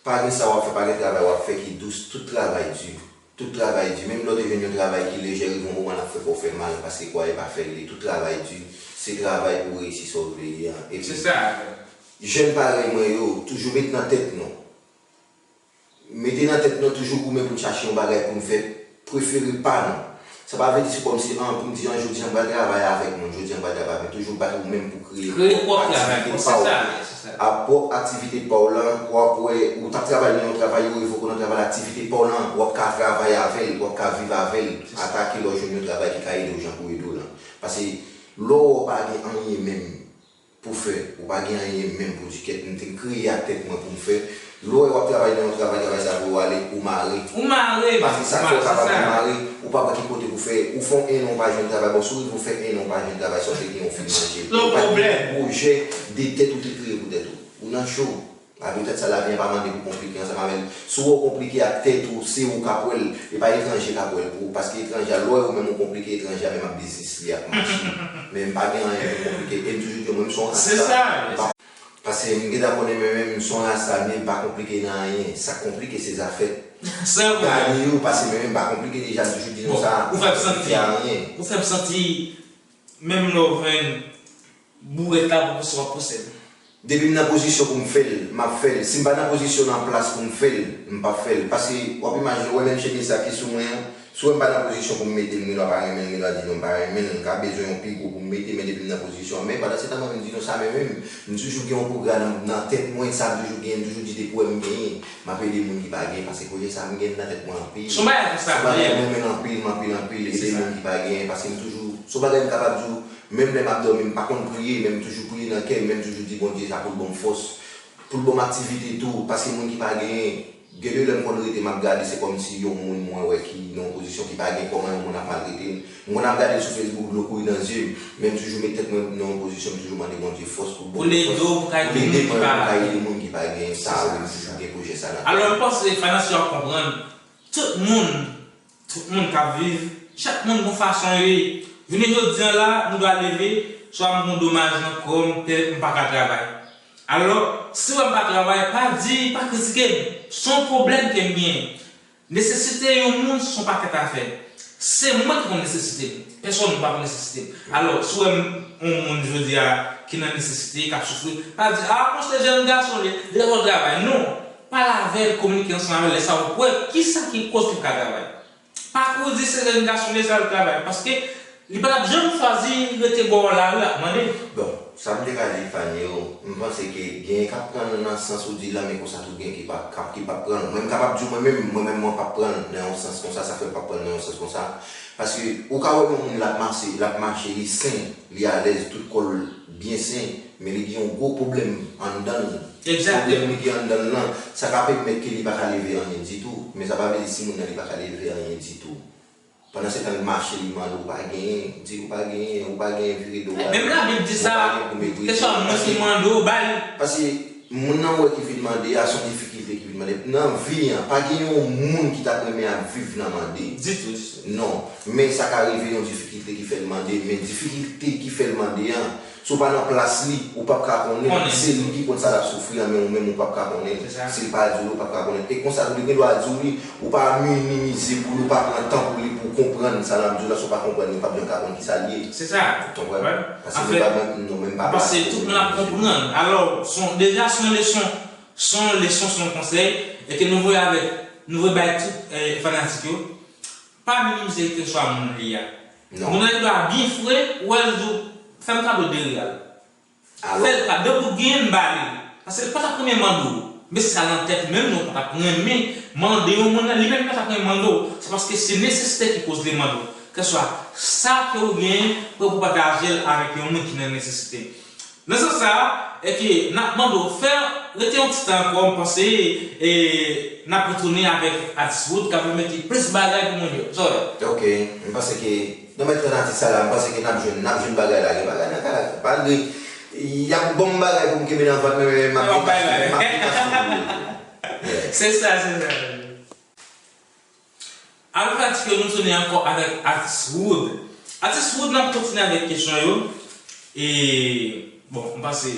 pa gen sa w ap fè, pa gen travay w ap fè ki dous, tout travay di. Tout travay di. Menm lè w te jwenn yon travay ki lejè, rive yon moman l ap fè kò w fè mal, paske kwè e pa fè l ye. Tout travay di. Se travay pou w reyisi sa w vle ye a. Epi, jèn parèy mwen yo, toujou met nan tèt nou. Mete nan tèt nou, toujou goumen pou n chache yon bagay pou n fè prefere pa nou. Sa pa vle di se kòmsi, an, pou m di, an, jodi an, m pral travay avèk moun, jodi an, m pral travay avèk moun. Toujou bat ou menm pou kreye pwòp aktivite pa w. Kreye pwòp travay, se sa. A pwòp aktivite pa w lan, w ap wè, ou t ap travay nan yon travay, yo revoke w nan travay la, aktivite pa w lan, w ap ka travay avè l, w ap ka viv avè l, ata ke lè w jwenn yon travay ki ka ede w jan pou ede w lan. Paske lè w wè w pa gen anyen menm pou fè, ou pa gen anyen menm pou di kèt, m te kreye ak tèt mwen pou m fè. Lè w wè w ap travay nan yon travay, travay sa voye w ale, ou mare. Ou mare, paske sa k fè w kapab di mare, ou pa wè ki kote pou fè, ou fè yon ennan ou pa jwenn travay, bon, si w rive w fè ennan ou pa jwenn travay, sa w te gen ou fin manje. Ou pa gen pwojè de tèt ou te kreye pou tèt ou. Ou nan cho. A petèt sa lavi an pa mande pou konplike ansanm avè l. Si w wè w konplike ak tèt ou, se ou k ap wè l. E pa etranje k ap wè l pou ou. Paske etranje a, lè w wè ou menm ou konplike, etranje a menm ap biznis li ap mache. Men m pa gen anyen pou m konplike. E m toujou di yo, mwen, m se yon rasta. Se sa. M pa, paske m gentan konnen mwen menm, m se yon rasta, men m pa konplike nan anyen. Sa k konplike, se zafè. Gade yo, paske mwen menm, m pa konplike deja, m toujou di nou sa. Ou fè m santi, ou fè m santi, menm lè w jwenn bourèt la, pou w wè w ap pouse l. Depi m nan pozisyon pou m fè l, m ap fè l. Si m pa nan pozisyon nan plas pou m fè l, m p ap fè l. Paske, w ap imajine, w wè menm chemiz sa ki sou mwen an, si w wè m pa nan pozisyon pou m mete l, m gen dwa pa renmen l, m gen dwa di non, m pa renmen l, m ka bezwen yon pi gwo pou m mete, men depi m nan pozisyon an. Men pandan se tan, mwen menm, di nou sa, men menm, m toujou gen yon pwogram nan, nan tèt mwen, sa m toujou genyen, m toujou di depi w wè m genyen, m ap ede moun ki pa genyen, paske pwojè sa m gen nan tèt mwen anpil. Se yon bagay konsa, se yon bagay mwen menm anpil, m anpil, anpil, ede moun ki pa genyen, paske m toujou, se yon bagay m kapab di w, menm lè m ap dòmi, m pa konn priye, men m toujou priye nan kè m, men m toujou di Bondye sa pou l ban m fòs, pou l ban m aktivite tou, paske moun ki pa genyen, gen de lè m konn rete, m ap gade, se kòmsi yon moun mwen wè ki nan yon pozisyon ki pa gen, kòman yon moun ap maltrete l. M konn ap gade l sou Facebook, dlo kouri nan zye m, men m toujou met tèt mwen nan yon pozisyon, m toujou mande Bondye fòs pou l ban m fòs, pou l ede mwen, pou m ka ede moun ki pa gen, sa, wi, m toujou gen pwojè sa nan tèt mwen. Alò, m panse fanatik yo ap konprann, tout moun, tout moun k ap viv, chak moun gon fason yo ye. Jounen jodi a la, m dwa leve, swa m gon domaj nan kò m, pè, m pa ka travay. Alò, si w wè m pa travay, pa di, pa kritike m. Se yon pwoblèm ke m genyen. Nesesite yon moun se yon pakèt afè. Se mwen ki konn nesesite m. Pèsonn pa konn nesesite m. Alò, si w wè m, yon moun jodi a ki nan nesesite, k ap soufri, pa di, "A, monchè, jèn gason li, li pa konn travay." Non. Pale avè l, kominike ansanm avè l. Lè sa a, w ap wè kisa ki koz li pa ka travay. Pa kouri di se jèn gason li, sa l travay. Paske li pa t ap janm chwazi rete bò lari ap mande. Bon, sa m te ka di Fanny yo, m panse ke genyen k ap pran l nan sans ou di la, men konsa tou gen ki p ap, k ap, ki p ap pran l. Mwen, m kapab di w mwen menm, mwen menm, mwen p ap pran l nan yon sans konsa, sa fè m p ap pran l nan yon sans konsa. Paske ou ka wè yon moun l ap mache, l ap mache, li sen, li alèz, tout kò l byen sen, men li gen yon gwo pwoblèm anndan l. Egzakteman. Pwoblèm li gen anndan l lan, sa ka pèmèt ke li pa ka leve anyen ditou. Men sa pa vle di si moun nan li pa ka leve anyen ditou. Pandan se tan l mache, li mande ou pa genyen, di ou pa genyen, ou pa genyen, vire do w ale. Menm Labib di sa, ou pa gen pou mete. Keswa moun ki mande w, ba l. Paske moun nan ou wè ki vin mande a, se yon difikilte ki vin mande. Nan vi an, pa gen yon moun ki t ap renmen ap viv nan mande. Ditou, ditou. Non. Men sa ka rive yon difikilte ki fè l mande, men difikilte ki fè l mande an, si w pa nan plas li, ou p ap ka konnen. Konnen. Se li ki konn sa l ap soufri an, men ou menm ou p ap ka konnen. Se sa. Si l pa di w li, ou p ap ka konnen. E konsa tou, li gen dwa di w li, ou pa minimize pou li, ou pa pran tan pou li, pou w konprann sa l ap di w la, si w pa konprann li, ou p ap janm ka konn kisa l ye. Se sa. Ou konprann? Paske nou pa menm, nou menm pa plas pou minimize. Paske tout moun ap konprann. Alò, se yon, deja se yon leson, se yon leson, se yon konsèy, e ke nou voye avèk, nou voye bay tout, eh, fanatik yo. Pa minimize keswa moun li a. Non. Moun nan li dwa byen fre, ou wè l di w, "Fè m kado de riyal." Alò. Fè l kado pou genyen m ba li. Paske li pa t ap renmen mande w. Men se sa nan tèt ou menm, non, ou pa t ap renmen mande yon moun nan, li menm li pa t ap renmen mande w. Se paske se nesesite ki koz li mande w. Keswa sa ke ou genyen, prè pou pataje l avèk yon moun ki nan nesesite. Nan sans sa a, e ke n ap mande w fè, rete yon ti tan ankò, m panse, e, n ap retounen avèk atis Wood k ap remete plis bagay pou moun yo. Sa w wè? Ok, m panse ke nan men trant atis sa la, m panse ke n ap jwenn, n ap jwenn bagay la, gen bagay nan kay la, malgre y ap ban m bagay pou m kenbe nan vant mwen, men m ap detache, m ap detache pou yo. Yeah. Se sa, se sa. Alò, fanatik yo, nou tounen ankò avèk atis Wood. Atis Wood, n ap kontinye avèk kesyon yo. E, bon, m panse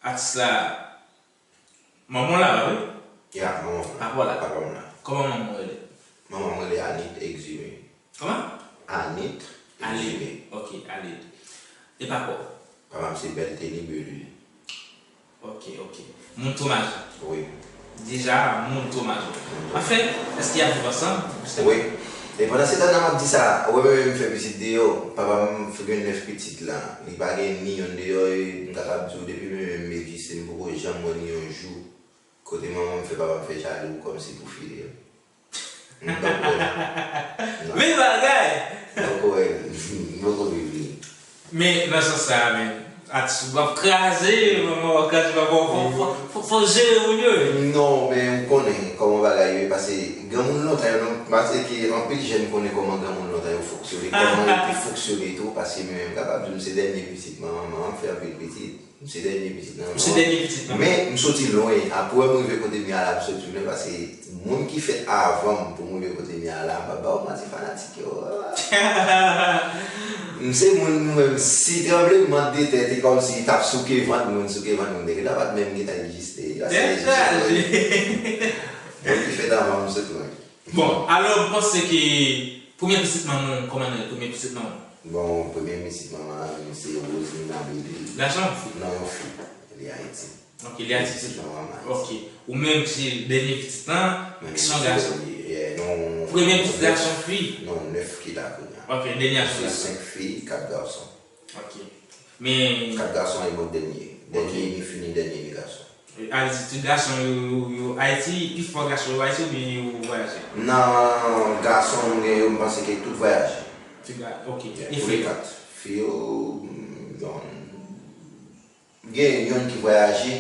atis la, manman w la, wi? Ya, manman m la. Papa w la? Papa m la. Kòman manman w rele? Manman m rele Anit Exumé. Kòman? Anit Exumé. Alid. Ok, Alid. E papa w? Papa m se Belteny Belu. Ok, ok. Moun Tomazo. Wi. Deja, moun Tomazo. Moun Tomazo. Anfen, èske y ap viv ansanm? Wi. E pandan se tan nan m ap di sa, ou wè mwen menm m fè pitit deyò, papa m fè gen nèf pitit la. Li pa gen ni yonn deyò, e m kapab di w depi mwen menm m egziste, m poko janm wè ni yon jou kote manman m fè papa m fè jalou kòmsi pou fidèl. M poko wè. Non. Men bagay! M poko wè. M poko viv li. Men nan sans sa a, men, atis w ap kraze, manman w ap kraze, papa w, fò, fò, fò, fò jere moun yo, wi. Non, men m konnen kòman bagay yo ye, paske granmoun lontan yo, non, paske anpil jèn konnen kòman granmoun lontan yo fonksyone, kòman yo te fonksyone tou, paske mwen menm m kapab di w m se dènye pitit manman, manman m fè anpil pitit. M se dènye pitit nan. Ou se dènye pitit nan. Men, m soti lwen. Apre m rive kote m ye a la, m soti lwen paske moun ki fèt avan m pou m rive kote m ye a la, m p ap ba w manti fanatik yo. M se moun, mwen menm, si tranbleman de tè te kòmsi t ap souke vant mwen, souke vant mwen, te gentan pa t menm gentan egziste. Tèt chaje. Moun ki fèt avan m soti lwen. Bon, alò, m panse ke premye pitit manman w, kòman l rele, premye pitit manman w? Bon, premye pitit manman m se Rosemina Bellil. Gason ou fi? Non, yon fi. Li Ayiti. Ok, li Ayiti. Ok. Ou menm se dènye pitit lan, ki se yon gason. Premye pitit gason, fi? Non, nèf ki la kounye a. Ok, dènye a sou la. Se senk fi, kat gason. Ok. Men. Kat gason e mwen dènye. Dènye ni fi ni dènye ni gason. Al di tout gason yo, yo Ayiti, pifò gason yo Ayiti oubyen yo vwayaje? Nan gason m gen yo, m panse ke tout vwayaje. Tout vwayaje, ok. E fi yo? Fi yo, m, yon. Gen yonn ki vwayaje,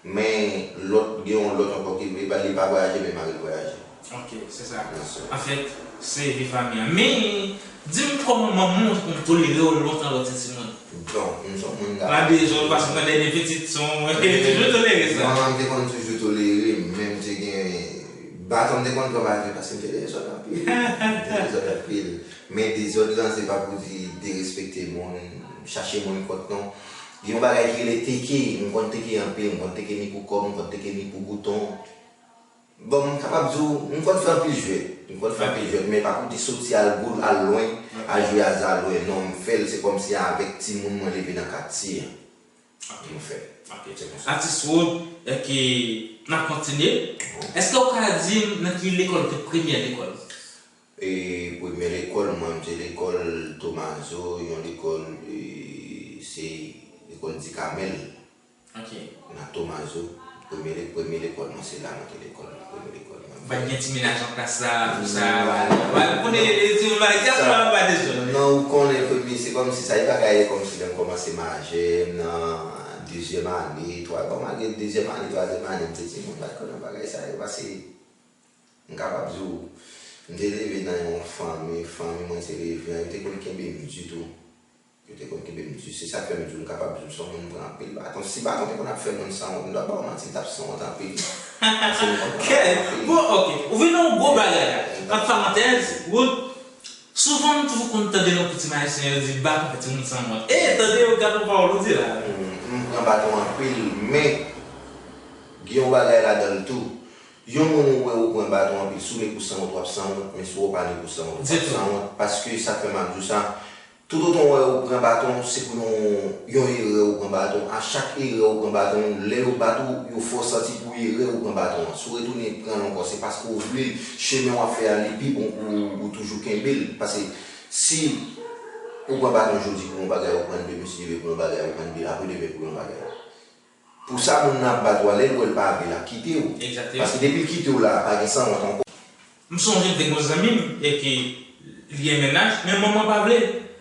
men lòt, gen yon lòt ankò ki li pa, li pa vwayaje, men mari l vwayaje. Ok, se sa. Anfèt, se vi fanmi an. Men, di m kòman manman w te konn tolere w lontan lè w te timoun? Bon, m se yon moun. Malgre zòt, paske mwen dènye pitit, se yon, te toujou tolere sa. Manman m te konn toujou tolere m, men m te gen, baton m te konn pran baton paske m te dezòd anpil. M te dezòd anpil. Men dezòd lan, se pa pou di derespekte moun, chache moun kont non. Gen yon bagay ki rele teke, m konn teke anpil, m konn teke ni pou kòb, m konn teke ni pou bouton. Bon, m kapab di w, m konn fè anpil jwèt, m konn fè anpil jwèt, men pa pou di soti al goud, al lwen, al jwe aza lwen, non, m fè l, se kòmsi avèk timoun mwen leve nan katye an. M fè l. Se konsa. Atis Wood, èske n ap kontinye? Èske w ka di m nan ki lekòl w te premye lekòl? E premye lekòl mwen, m te lekòl Tomazo, yon lekòl, e, se lekòl Dikamèl. Ok. Nan Tomazo, premye, premye lekòl mwen, se la mwen te lekòl, premye lekòl mwen. Ou pa t gen ti mennaj nan klas la, tout sa, wala. Wala, ou konnen, e, ti moun bagay, gason la, pa de zòn. Non, ou konnen, premye, se kòmsi sa, e bagay, e kòmsi lè m kòmanse majè, m nan dezyèm ane, twa, bon, malgre dezyèm ane, twazyèm ane, m te timoun, m pa t konnen bagay sa yo, paske M kapab di w, m te leve nan yon fanmi, fanmi mwen te leve an, yo te konn kenbe m ditou. Yo te konn kenbe m di, se sa k fè m di w, m kapab di w, m se yon moun m pran anpil baton. Si baton te konn ap fè moun sanwont, m t ap ba w manti, m t ap sanwont anpil. Paske m konn pran baton anpil. Bon, ok. Ou vin nan yon gwo bagay la. Ant parantèz, Wood, souvan m toujou konn tande nan koutim ayisyen yo di baton fè timoun sanwont. E, tande yo, gad yon pawòl ou di la. M, m pran baton anpil, men gen yon bagay ladan l tou. Yon moun ou wè ou pran baton anpil, si w ne pou sanwont, w ap sanwont, men si w pa ne pou sanwont, w p ap sanwont. Paske sa k fè m ap di w sa, toutotan w wè ou pran baton, se pou yon, yon erè ou pran baton. A chak erè ou pran baton, lè yo bat ou, yo fè w santi pou erè ou pran baton an. Si w retounen pran l ankò, se paske w vle l, chemen w ap fè a, li pi bon pou ou, ou toujou kenbe l. Paske si ou pran baton jodi pou yon bagay, ou pran l demen, si Dye vle, pou yon bagay, ou pran l apre demen pou yon bagay. Pou sa moun nan ap bat ou a, lè l wè l pa vle l ap kite w. Egzakteman. Paske depi l kite w la, pa gen sanwont ankò. M sonje m te gen yon zanmi m, e ke li gen mennaj, men manman pa vle.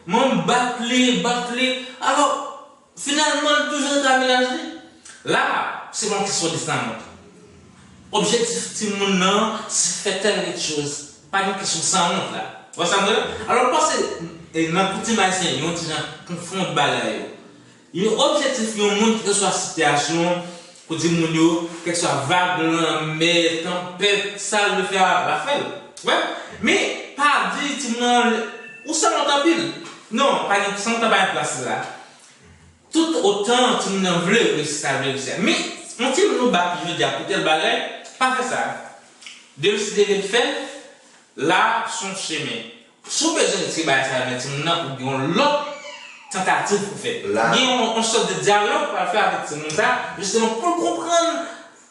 Manman bat li, bat li. Alò, finalman, li toujou rete ak mennaj li. La, se pa yon kesyon de sanwont. Objektif timoun nan, se fè tèl kèk choz. Pa gen kesyon sanwont la. Ou wè sa m di la? Alò, m panse, e, nan koutim ayisyen, yon ti jan konfonn bagay yo. Yon objektif yon moun, kèlkeswa sitiyasyon, pou di moun yo, kèlkeswa vag, lanmè, tanpèt, sa l vle fè a, l ap fè l. Ou wè? Men, pa di timoun nan, ou sanwont anpil. Non, pa gen sanwont pa gen plas la. Tout otan timoun nan vle reyisi, sa l vle reyisi a. Men, yon timoun ou bat li jodi a pou tèl bagay, pa fè sa. Demen si Dye vle l fè l, la se yon chemen. Si w bezwen retire bagay sa yo nan timoun nan, ou gen yon lòt tantativ pou fè. Gen yon, yon sòt de dyalòg pou al fè avèk timoun sa, jisteman pou l konprann,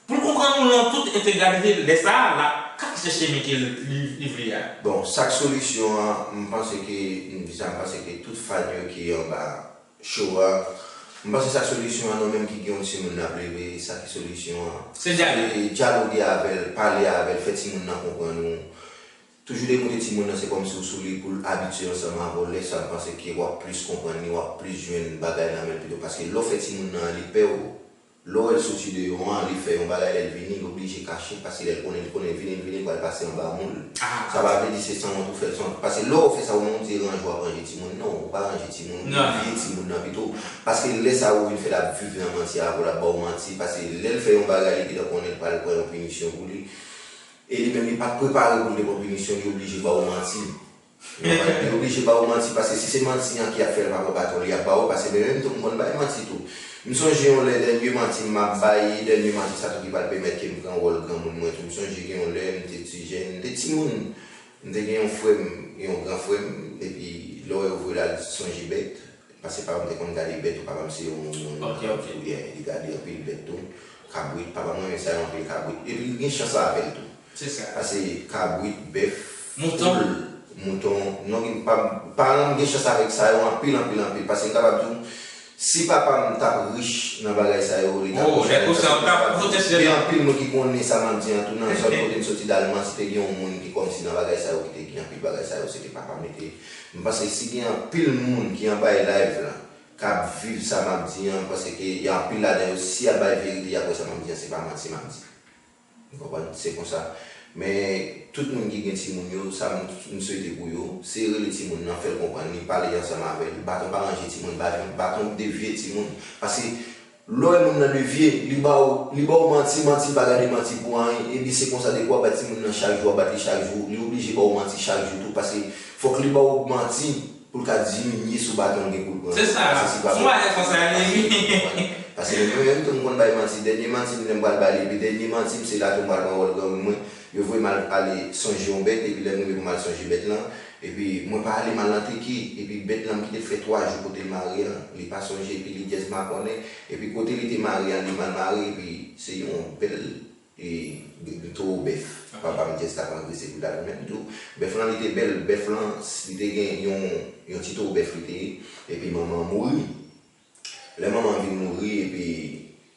pou l konprann ou nan tout entegralite, lè sa a, l ap ka chèche chemen ke li, li vle a. Bon, sa k solisyon an, m panse ke, m di sa, m panse ke tout fan yo ki anba cho a, m panse sa k solisyon an, nou menm ki gen yon timoun n ap leve, sa ki solisyon an? Se dyaloge. Se dyaloge avè l, pale avè l, fè timoun nan konprann ou. Toujou dekoute timoun nan, se kòmsi w sou li pou l abitye ansanm avè w. Lè sa a, m panse ke w ap plis konprann li, w ap plis jwenn bagay nan men l pito. Paske lè w fè timoun nan li pè w, lè w wè l soti deyò an, li fè yon bagay, lè l vini, li oblije kache, paske lè l konnen, li konnen vini, l vini, l pral pase anba moun. Sa pa vle di se sanwont ou fè l, sanwont. Paske lè w fè sa, ou menm ou di ranje, w ap ranje timoun. Non, ou pa ranje timoun, ou vye timoun nan pito. Paske lè sa a, ou vin fè l ap viv nan manti avè w, l ap ba w manti. Paske lè l fè yon bagay, li gentan konnen l pral pran yon pinisyon pou li. E li menm li pa t prepare pou l te pran pinisyon, li oblije ba w manti. Li oblije ba w manti, paske si se manti an ki ap fè l pa pran baton, li ap ba w, paske men menm tou m konn bay manti tou. M sonje yon lè, dènye manti m ap bay, dènye manti sa tou ki pral pèmèt ke m pran wòl granmoun mwen tou. M sonje gen yon lè, m te ti jèn, m te timoun. M te gen yon frè m, yon gran frè m, epi lè w wè yo voye l al sonje bèt, Paske papa m te konn gade bèt tou, papa m se yon moun, yon moun, yeah, li gade anpil bèt tou. Kabrit, papa m renmen sa yo anpil, kabrit. Epi li gen chans avè l tou. Paske kabrit, bèf, poul, mouton, non, gen, pa, paran m gen chans avèk sa yo anpil, anpil, anpil. Paske m kapab di w, si papa m t ap rich nan bagay sa yo, li t ap konn fè sa. Gen anpil moun ki konnen sa m ap di an tou, nan zòn kote m soti Dalmas, si te gen yon moun ki kòmsi nan bagay sa yo, ki te gen anpil bagay sa yo, se te papa m li te. M panse si gen anpil moun ki anba e live lan k ap viv sa m ap di an, m panse ke y a anpil ladan yo, si y ap bay verite, y ap wè sa m ap di an, se pa manti m ap di. Ou konprann? Se konsa. Men, tout moun ki gen timoun yo, sa m, m swete pou yo, se rele timoun nan, fè l konprann li, pale ansanm avè l. Baton pa ranje timoun, baton, baton devye timoun. Paske, lè w wè moun nan devye, li ba w, li ba w manti, manti pa gade manti pou anyen. Epi se konsa, depi w ap bat timoun nan chak jou, w ap bat li chak jou, li oblije ba w manti chak jou tou, paske fòk li ba w manti pou l ka diminye sou baton l gen pou l pran. Se sa, se yon bagay konsa li ye, wi. Paske mwen menm tou m konn bay manti. Dènye manti m lè m pral bay li, epi dènye manti m se la tou m pral pran wòl granmoun mwen. Yo voye m al ale sonje yon bèt, epi lè m rive pou m al sonje bèt lan, epi mwen pa ale, m al nan teke, epi bèt lan m kite l fè twa jou kote l mare an, li pa sonje, epi li dyèz makònen, epi kote li te mare an, li mal mare, epi se yon bèl e, towo bèf. Papa m dyèz t ap angrese pou l al menm tou. Bèf lan, li te bèl. Bèf lan, li te gen yon, yon ti towo bèf li te ye. Epi manman an mouri. Lè manman an vin mouri, epi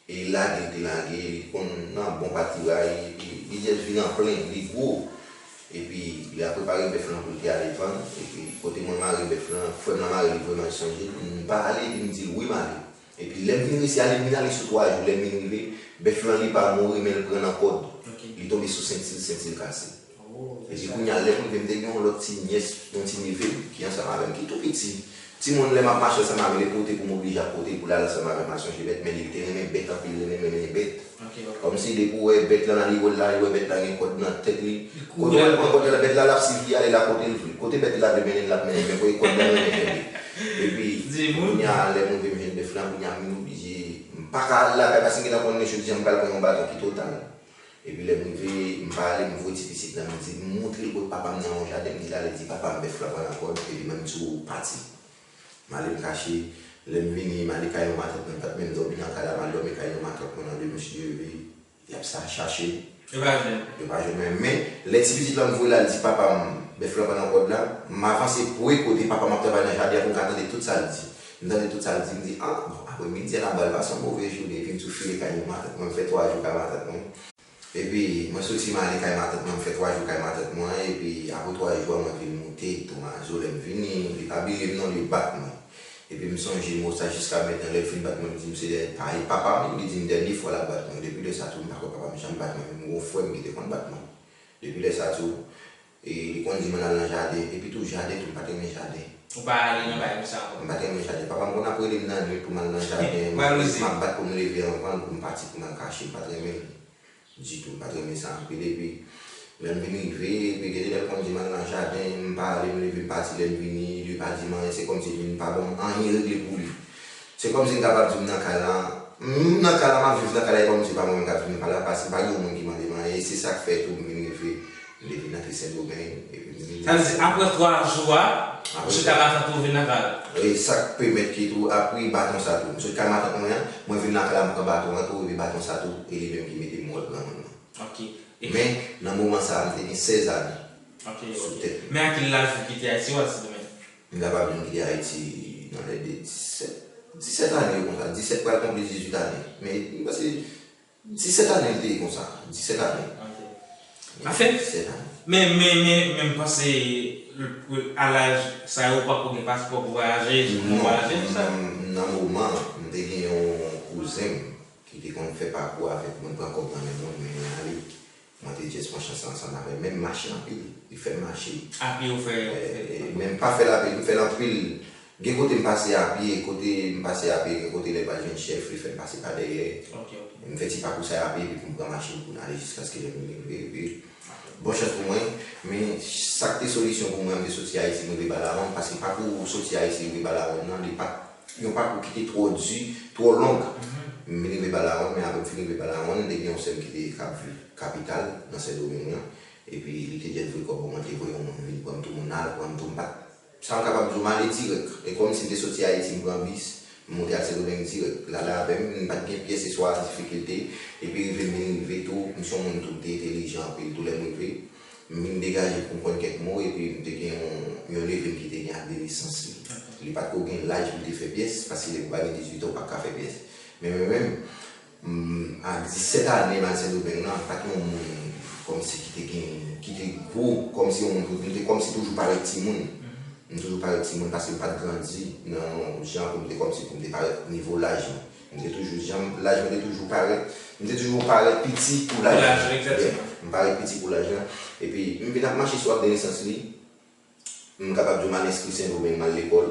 e lage l te lage, li konn nan bon patiray, epi li dyèz vin an plen, li gwo. Epi li a prepare bèf lan pou l te ale vann. Epi kote mwen mare bèf lan, frè m lan mare li, vrèman l sonje l. M pa ale, epi m di l, wi, m ale. Epi lè m vin resi ale, m vin ale sou twa jou. Lè m vin rive, bèf lan li pa mouri, men l pran nan kòd. Li tonbe sou senti l, senti l kase. Epi kounye a, lè m rive, m te gen yon lòt ti nyès, yon ti neve m ki ansanm avè m, ki tou piti. Timoun, lè m ap mache ansanm avè l, e pote pou m oblije ap pote l pou l al ansanm avè m al sonje bèt, men li te renmen bèt anpil, li renmen mennen bèt. Kòmsi depi w wè bèt lan nan li wè l la, li wè bèt la gen kòd nan tèt li. Kote w wè l pran kòd la, bèt la, l ap swiv li ale la kote l vle. Kote bèt la vle mennen l, l ap mennen l, men kote kòd la l renmen kenbe. Epi, kounye a, lè m rive m jwenn bèf lan, kounye a, m oblije, m pa ka al lakay, paske m gentan konnen jodi a m pral pran yon baton ki total. Epi lè m rive, m pa ale, m voye ti pitit lan, m di, m montre l kot papa m nan yon jaden, m di l ale di papa m bèf lan pran nan kòd, epi mwen m di w pati. M ale m kache, lè m vini, m ale kay yon matant mwen, m pa t menm dòmi nan kay la, m al dòmi kay yon matant mwen nan de mesye yo, epi y ap sa chache m. Yo pa jwenn. Yo pa jwenn mwen. Men, lè ti pitit lan m voye l al di papa m, bèf lan pran nan kòd la, m avanse pre kote papa m ap travay nan jaden an pou m ka tande tout sa l di. M tande tout sa l di, m di, ah, bon, apremidi a la bal pa se yon move jounen, epi m tou file kay yon matant mwen, m fè twa jou kay matant mwen. Epi, mwen soti, m ale kay matant mwen, m fè twa jou kay matant mwen, epi apre twa jou a, mwen vin moute Tomazo, lè m vini, li pa bliye m non, li bat mwen. Epi m sonje mo sa jiska mentnan, lè l fin bat mwen, m di m se dènye, pa e papa m, li di m dènye fwa l ap bat mwen. Depi lè sa tou, m pa kwè papa m janm bat mwen, menm gon frè m ki te konn bat mwen. Depi lè sa tou, e, li konn di m ann al nan jaden, epi tou jaden tou, m pa t renmen jaden. Ou pa ale nan bagay konsa ankò? M pa t renmen jaden. Papa m konn ap rele m nan nwit pou m al nan jaden, m ap bat pou m leve anvan l, pou m pati pou m al kache, m pa t renmen l. Ditou, m pa t renmen sa anpil. Epi, lè m vin rive, epi gen de lè l konn di m al nan jaden, m pa ale, m leve, m pati, lè m vini, li pa di m anyen, se kòmsi li vin pa ban m anyen regle pou li. Se kòmsi m kapab di m nan kay la, m nan kay la, m ap viv nan kay la, e kòmsi se pa mwen menm k ap viv nan kay la, paske pa gen yon moun ki mande m anyen, e se sa k fè tou m vin rive, m te vin antre Sendomeng, epi m vin. Sa vle di, apre twa jou a, misye ta matant ou vin nan kay la? E sa k pèmèt ke tou, apre baton sa tou, m sot kay matant mwen an, mwen vin nan kay la, m pran baton an tou, epi baton sa tou, e li menm ki mete m wòl granmoun nan. Ok. Men, nan moman sa a, m te gen sèz ane sou tèt mwen. Men a ki laj ou kite Ayiti, w al Sendomeng? M kapab di m kite Ayiti nan lè de disèt, disèt ane yo konsa. Disèt pral konpli dizuit ane. Men, m panse, disèt ane l te ye konsa. Disèt ane. Ok. Anfen, disèt ane. Men, men, men, men m panse, a laj sa yo, ou pa ko gen paspò pou vwayaje, pou vwayaje, tout sa. Non, nan moman, m te gen yon kouzen m ki te konn fè pakou avèk mwen, pran kòb nan men moun, mennen ale. Mwen te just pran chans la ansanm avè l, men m mache anpil, li fè m mache. A pye ou fè? E, e, men m pa fè l a pye, m fè l anpil. Gen kote m pase a pye, kote m pase a pye, gen kote lè m pa jwenn chèf, li fè m pase pa dèyè. Ok, ok. M fè ti pakou sa yo a pye, epi pou m pran machin pou n ale jiskaske lè m vin rive, epi bon chans pou mwen, men sa k te solisyon pou mwen, m te soti Ayiti, m rive Balawonn, paske pakou soti Ayiti rive Balawonn nan, li pa t yon pakou ki te twò di, twò long. M vin rive Balawonn, men apre m fin rive Balawonn, m te gen yon sè m ki te k ap viv kapital, nan Sendomeng nan. Epi, li te just voye kòb ban mwen, te voye yon moun vin pran m tou, moun nan al pran m tou, m pa t Sa m kapab di w, m ale dirèk. E kòmsi m te soti Ayiti, m pran bis, m monte al Sendomeng dirèk. L ale avè m, m pa t gen pyès eswa difikilte. Epi rive m vin rive tou, m se yon moun tou m te entelijan anpil tou lè m rive. M vin degaje pou m konn kèk mo, epi m te gen yon, yon neve m ki te gen ak de lisans li. Li pa t ko gen laj pou l te fè pyès, paske lè ou pa gen dizuit an, ou pa ka fè pyès. Men mwen menm, m, a disèt ane m al Sendomeng lan, m pa t yon moun kòmsi ki te gen, ki te gwo, kòmsi yon moun, m te kòmsi toujou parèt timoun. M toujou parèt timoun paske m pa t grandi nan yon jan pou m te kòmsi pou m te parèt nivo laj mwen. M te toujou, jan laj mwen te toujou parèt, m te toujou parèt piti pou laj mwen. Egzakteman. M parèt piti pou laj lan. Epi, m vin ap mache sou ak de nesans li. M kapab di w m al enskri Sendomeng, m al lekòl.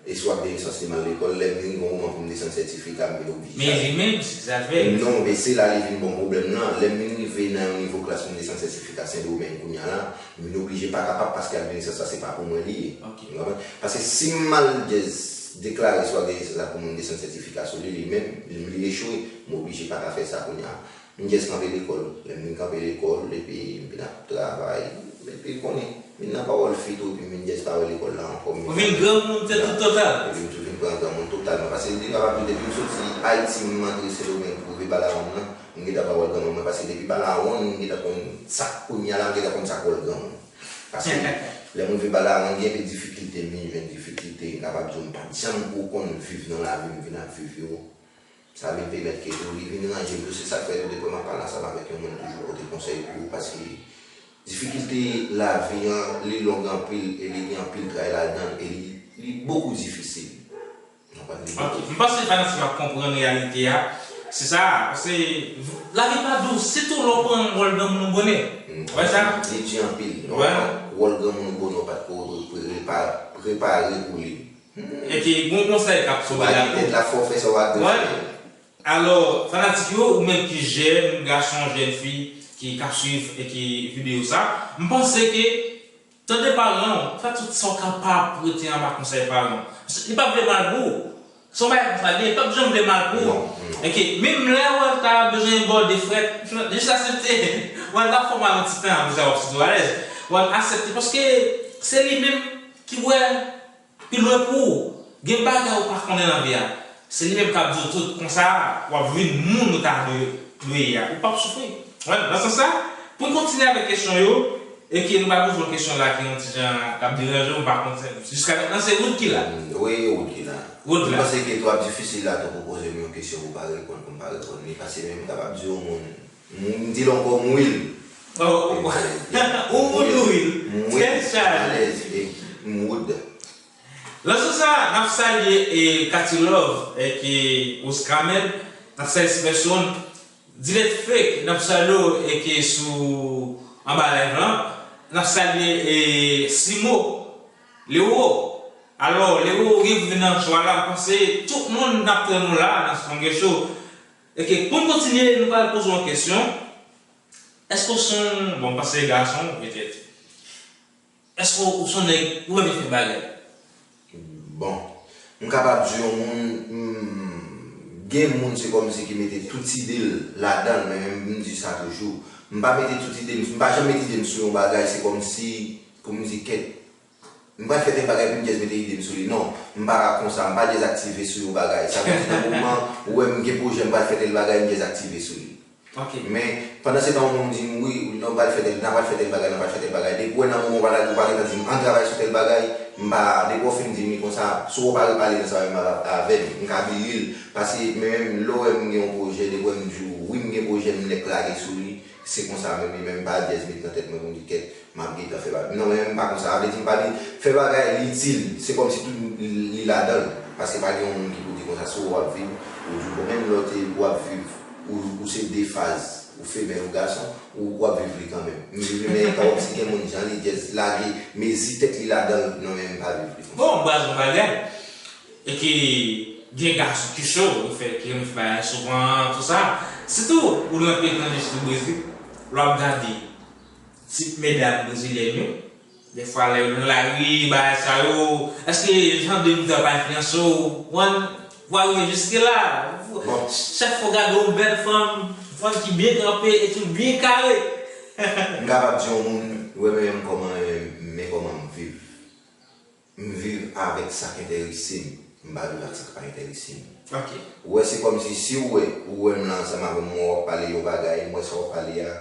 E sou ak de nesans li, m al lekòl. Lè m vin gen yon moman pou m desann sètifika, m vin oblije. Men li menm, se sa l fè. Non, men se la li vin bon pwoblèm nan. Lè m vin rive nan yon nivo klas pou m desann sètifika Sendomeng kounye a la, m vin oblije pa kapab paske ak de nesans la, se pa pou mwen li ye. Ok. Ou konprann? Paske si m al just deklare sou ak de nesans la pou moun desann sètifika sou li, li menm, li, li echwe, m oblije pa ka fè sa kounye a. M just kanpe lekòl. Lè m vin kanpe lekòl, epi m vin ap travay, epi konnen, vin nan pawòl fi tou, epi m vin just pa wè lekòl la ankò. Ou vin granmoun, se tout total. Epi m tou vin pran granmoun totalman. Paske m te kapab di, depi m soti Ayiti, m antre Sendomeng pou rive Balawan nan, m gentan pa wè granmoun mwen. Paske depi Balawan, m gentan konn sa, kounye a la, m gentan konn sa k wè granmoun. Paske lè m rive Balawan, gen de difikilte, m vin jwenn difikilte, m kapab di w, m pa t janm ko konn viv nan lavi m vin ap viv yo. Sa vin pèmèt ke tou li vin ranje m tou. Se sa k fè tou depi m ap pale ansanm avèk yon moun, m toujou pote konsèy pou ou, paske difikilte lavi an, li long anpil e li gen anpil tray ladan l e li, li bokou difisil. Ou konprann? Li bokou difisil. Ok, m panse fanatik yo ap konprann reyalite a. Se sa, paske lavi pa dous, sitou lè w pran wòl granmoun ou bonè. Ou wè sa? Li di anpil. Wè. Wòl granmoun ou bonè, ou pa t ko pre-, prepa-, prepare pou li. Epi, gon konsèy k ap tonbe la tou. Ou pa gen tèt la, fò w fè sa w ap bezwen. Alò, fanatik yo, ou menm ki jèn gason, jèn fi ki, k ap swiv e ki videyo sa, m panse ke, tande paran w, fè tout sa w kapab pou rete anba konsèy paran w. Li p ap vle mal pou ou. Se yon bagay konsa li ye, li p ap janm vle mal pou ou. Non, non. Ok, menm lè w ta bezwen bòde frèt, jis aksepte. W al ta fè w mal yon ti tan, apre sa w ap santi w alèz. W al aksepte, paske se li menm ki wè pi lwen pou ou. Gen bagay ou pa konnen nan vi a. Se li menm k ap di w tout konsa, w ap vin moun ou ta dwe, dwe ye a. Ou p ap soufri. Wè, nan sans sa, pou n kontinye avèk kesyon yo, e ke nou pa poze yon kesyon la ki yon ti jan k ap deranje w, m pa konn se, jiska mentnan se Wood ki la. Wi, Wood ki la. Wood la. M panse ke twòp difisil la tou pou poze m yon kesyon pou pa reponn, pou m pa reponn li, paske menm m kapab di yon moun, m di l ankò, m wi l. Oh, ou Wood ou wi l. M wi l. Tèt chaje. Alèz, e m Wood. Nan sans sa, n ap salye, e, Katy Love, e, ki Rose Caramel, n ap salye Sipè Sound, Dilet Fake, n ap salye w, e, ki sou, anba live lan, n ap salye, e, Simo, Lewo. Alò, Lewo, ou gen pou vin nan show a la, m panse tout moun n ap tann ou la, nan Strong Show. E ke, pou n kontinye, nou pral poze w yon kesyon. Èske w se yon, bon, m panse gason, petèt. Èske ou se yon nèg ou renmen fè bagay? Bon, m kapab di yon moun, m, gen moun se kòmsi ki mete tout ide l ladan l, men m di sa toujou. M pa mete tout ide m, m pa janm mete ide m sou yon bagay, se kòmsi pou m di kèt, m pral fè tèl bagay pou m just mete ide m sou li. Non, m pa konsa, m pa just aktive sou yon bagay. Sa vle di nan moman ou wè m gen pwojè, m pral fè tèl bagay, m just aktive sou li. Ok. Men, pandan se tan, yon moun di m, wi, nou pral fè tèl, n a pral fè tèl bagay, n a pral fè tèl bagay. Depi w wè nan moman w pa la, ou pa gentan di m, ann travay sou tèl bagay, m pa, depi w fin di m li konsa, si w pa repale nan sa menm avè m, m ka bliye l. Paske, men menm, lè w wè m gen yon pwojè, depi w wè m di w, wi, m gen pwojè, m nèk lage sou li, se konsa menm, li menm pa just met nan tèt mwen pou m di kèt. M ap gentan fè bagay. Non, men m pa konsa. Sa vle di m pa di fè bagay li itil. Se kòmsi tout li ladan l. Paske pa gen yon moun ki pou di konsa, si w ap viv, ou di bon, menm lè w te, w ap viv, ou, ou se de faz, ou femèl ou gason, ou, w ap viv li kanmenm. M viv li, men kòmsi gen moun jan li just lage, mezi tèt li ladan l, non, men m pa viv li konsa. Bon, baz yon bagay. E ke gen gason ki cho, ki fè, ki renmen fè bagay souvan, tout sa. Sitou, ou nan peyi etranje, sitou Brezil, lè w ap gade, tip medam brezilyèn yo, dèfwa lè yo nan lari, bagay sa yo, èske jan de moun sa pa enfliyanse w? Ou konprann? Pou w rive jiske la, chak fwa w gade yon bèl fanm, fanm ki byen kanpe e tou byen kare. M kapab di yon moun, ou renmen m kòman, men kòman m viv. M viv avèk sa k enterese m. M pa viv ak sa k pa enterese m. Ok. Ou wè, se kòmsi si w wè, ou wè m la ansanm avè m, w ap pale yon bagay, m wè sa w ap pale a,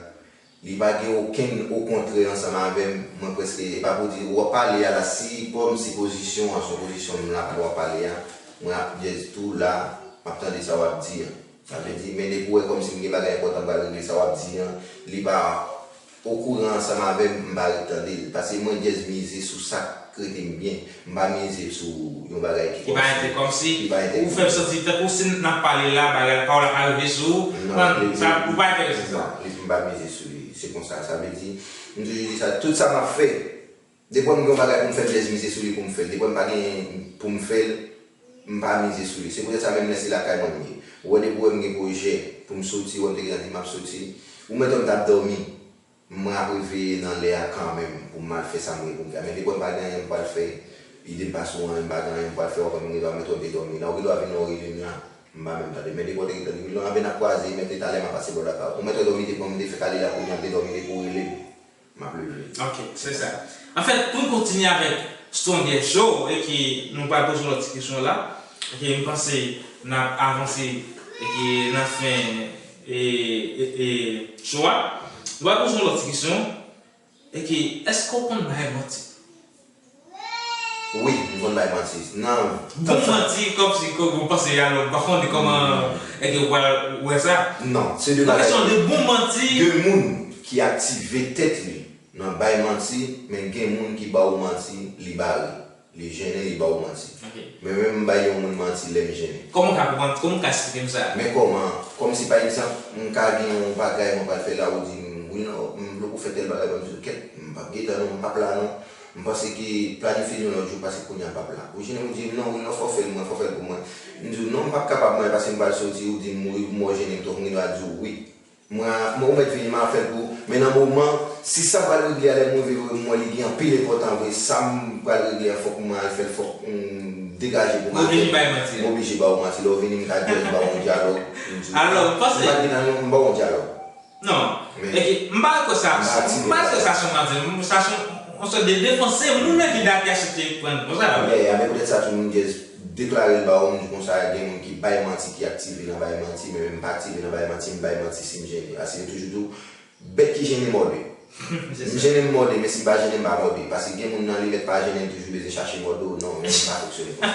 li pa gen okenn okontrè ansanm avè m, mwen prèske, e pa pou di, w ap pale a la, si kòmsi pozisyon an, se yon pozisyon m la, w ap pale a, mwen ap just tou la, m ap tande sa w ap di a. Sa vle di, men depi w wè kòmsi m gen bagay enpòtan m pral regle, sa w ap di an, li pa okouran ansanm avè m, m pa ret tande l. Paske mwen just mize sou sa k rete m byen. M pa mize sou yon bagay ki kòmsi, ki pa enterese m. Ou fè m santi tankou si n ap pale la, bagay, pawòl la pa rive sou ou. Non, li, sa, ou pa enterese sa. Non, li, m pa mize sou li. Se konsa, sa vle di, m toujou di sa, tout sa m ap fè, depi m gen yon bagay pou m fè, m just mize sou li pou m fè l. Depi m pa gen pou m fè l, m pa mize sou li. Se poutèt sa, menm lè se lakay mwen m ye. Ou wè, depi w wè m gen pwojè pou m soti, ou wè m te gentan di m ap soti, ou mèt wè m t ap dòmi. Mwen ap reveye nan lè a kanmenm pou m al fè sa m gen pou m fè. Men depi m pa gen anyen m pral fè, ide m pa sou anyen, m pa gen anyen m pral fè, w ap wè m rive, w ap mèt wè m te dòmi la. Ou gen dwa vin la, w rele m la, m pa menm tande. Men depi w te gentan di, "Wi, non, anben n ap kwaze, men te talè m ap pase bò lakay ou." Ou mèt wè dòmi depi m te fè kale la, kounye a m te dòmi depi w rele m. M ap leve. Ok, se sa. Anfèt, pou n kontinye avèk Stronger Show, e ke nou pral poze yon lòt ti kesyon la, e ke m panse n ap avanse, e ke nan fen, e, e, e, show a, nou pral poze yon lòt ti kesyon, e ke, èske w konn bay manti? Wi, m konn bay manti. Nan, bon manti, kòmsi, kòm ou panse, alò, m pa konnen kòman, èske ou pral wè sa? Non, se de bagay. Yon kesyon de bon manti. De moun ki aktive tèt li nan bay manti, men gen moun ki ba w manti, li bare, li jennen, li ba w manti. Ok. Men menm m bay yon moun manti lè m jennen. Kòman w ka konprann, kòman w ka esplike m sa? Men kòman, kòmsi pa egzanp, m ka gen yon bagay mwen pral fè la, ou di m, "Wi, non, m vle pou w fè tèl bagay," mwen di w, "Kèt, m p ap gentan non, m p ap la non." M panse ke planifye li yon lòt jou paske kounye a m p ap la. Ou jennen m, ou di m, "Non, wi, non, fò w fè l mwen, fò w fè l pou mwen." M di w, "Non, m p ap kapab mwen paske m pral soti," ou di m, "Wi, m wè w jennen m twòp, m gen dwa di w wi." Mwen, mwen, ou mèt vini, m a fè l pou ou. Men nan moman, si sa pral regle a, lè m rive vre, m wè li gen anpil enpòtan vre, sa m pral regle a, fòk mwen al fè l, fòk m degaje pou m al fè l. Ou vini bay manti. M oblije ba w manti. Lè w vini, m ka just ba w yon dyalòg. M di w, alò, m panse m pa gen nan yon, m ba w yon dyalòg. Non. Men, e ke, m pa kwè sa, m pa kwè sa se yon manti. Sa se yon, yon sòt de defans. Se moun nan ki dapye aksepte pran konsa. Yeah, yeah, men poutèt sa tou, m just deklare l ba w, m di konsa, gen moun ki bay manti, ki aktive nan bay manti, men m pa aktive nan bay manti, m bay manti si m jennen. Paske yo toujou di w, bèt ki jennen mòde. M jennen m mòde, men si m pa jennen m pa mòde. Paske gen moun nan li mèt pa jennen, li toujou bezwen chache mòde w, non, men m pa fonksyone konsa.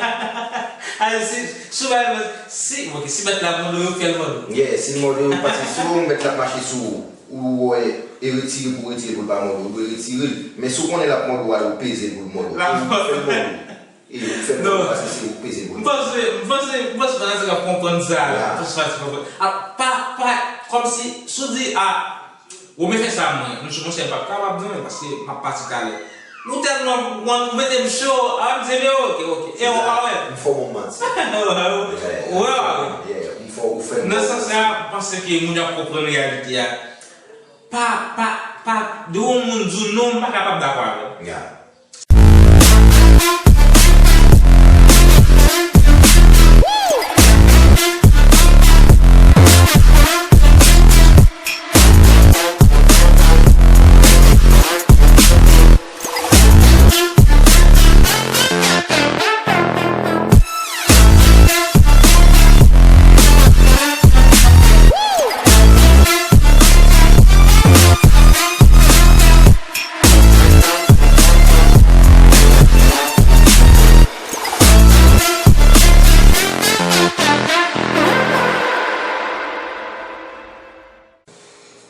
Ale, si, si w bay manti, si, ok, si bèt la mòde w, yo fè l mòde w. Yeah, si l mòde w, paske si w bèt la ap mache sou ou, ou wè, e retire pou retire pou l pa mòde w, ou dwe retire l. Men si w konnen l ap mòde w, ale w peze l pou l mòde w. L ap mòde w. Fè l mòde w. E ou fè l mòde w, paske se ou k peze l pou l mòde w. M panse, m panse, m panse fanatik ap konprann sa. Yeah. M panse fanatik ap konprann. A, pa, pa, kòmsi, si w di, a, ou mete sa mwen, monchè, monchè, m p ap kapab non, men paske m ap pati talè. Nou tèlman, ou mete m cho, a, m di, men ok, ok. E ou pa wè. M fò bon manti. Ou wè, ou pa wè. Yeah, m fò, ou fè m bon manti. Nan sans sa, m panse ke moun yo ap konprann reyalite a. Pa, pa, pa, de yon moun di w non, m pa kapab dakò avè w. Yeah.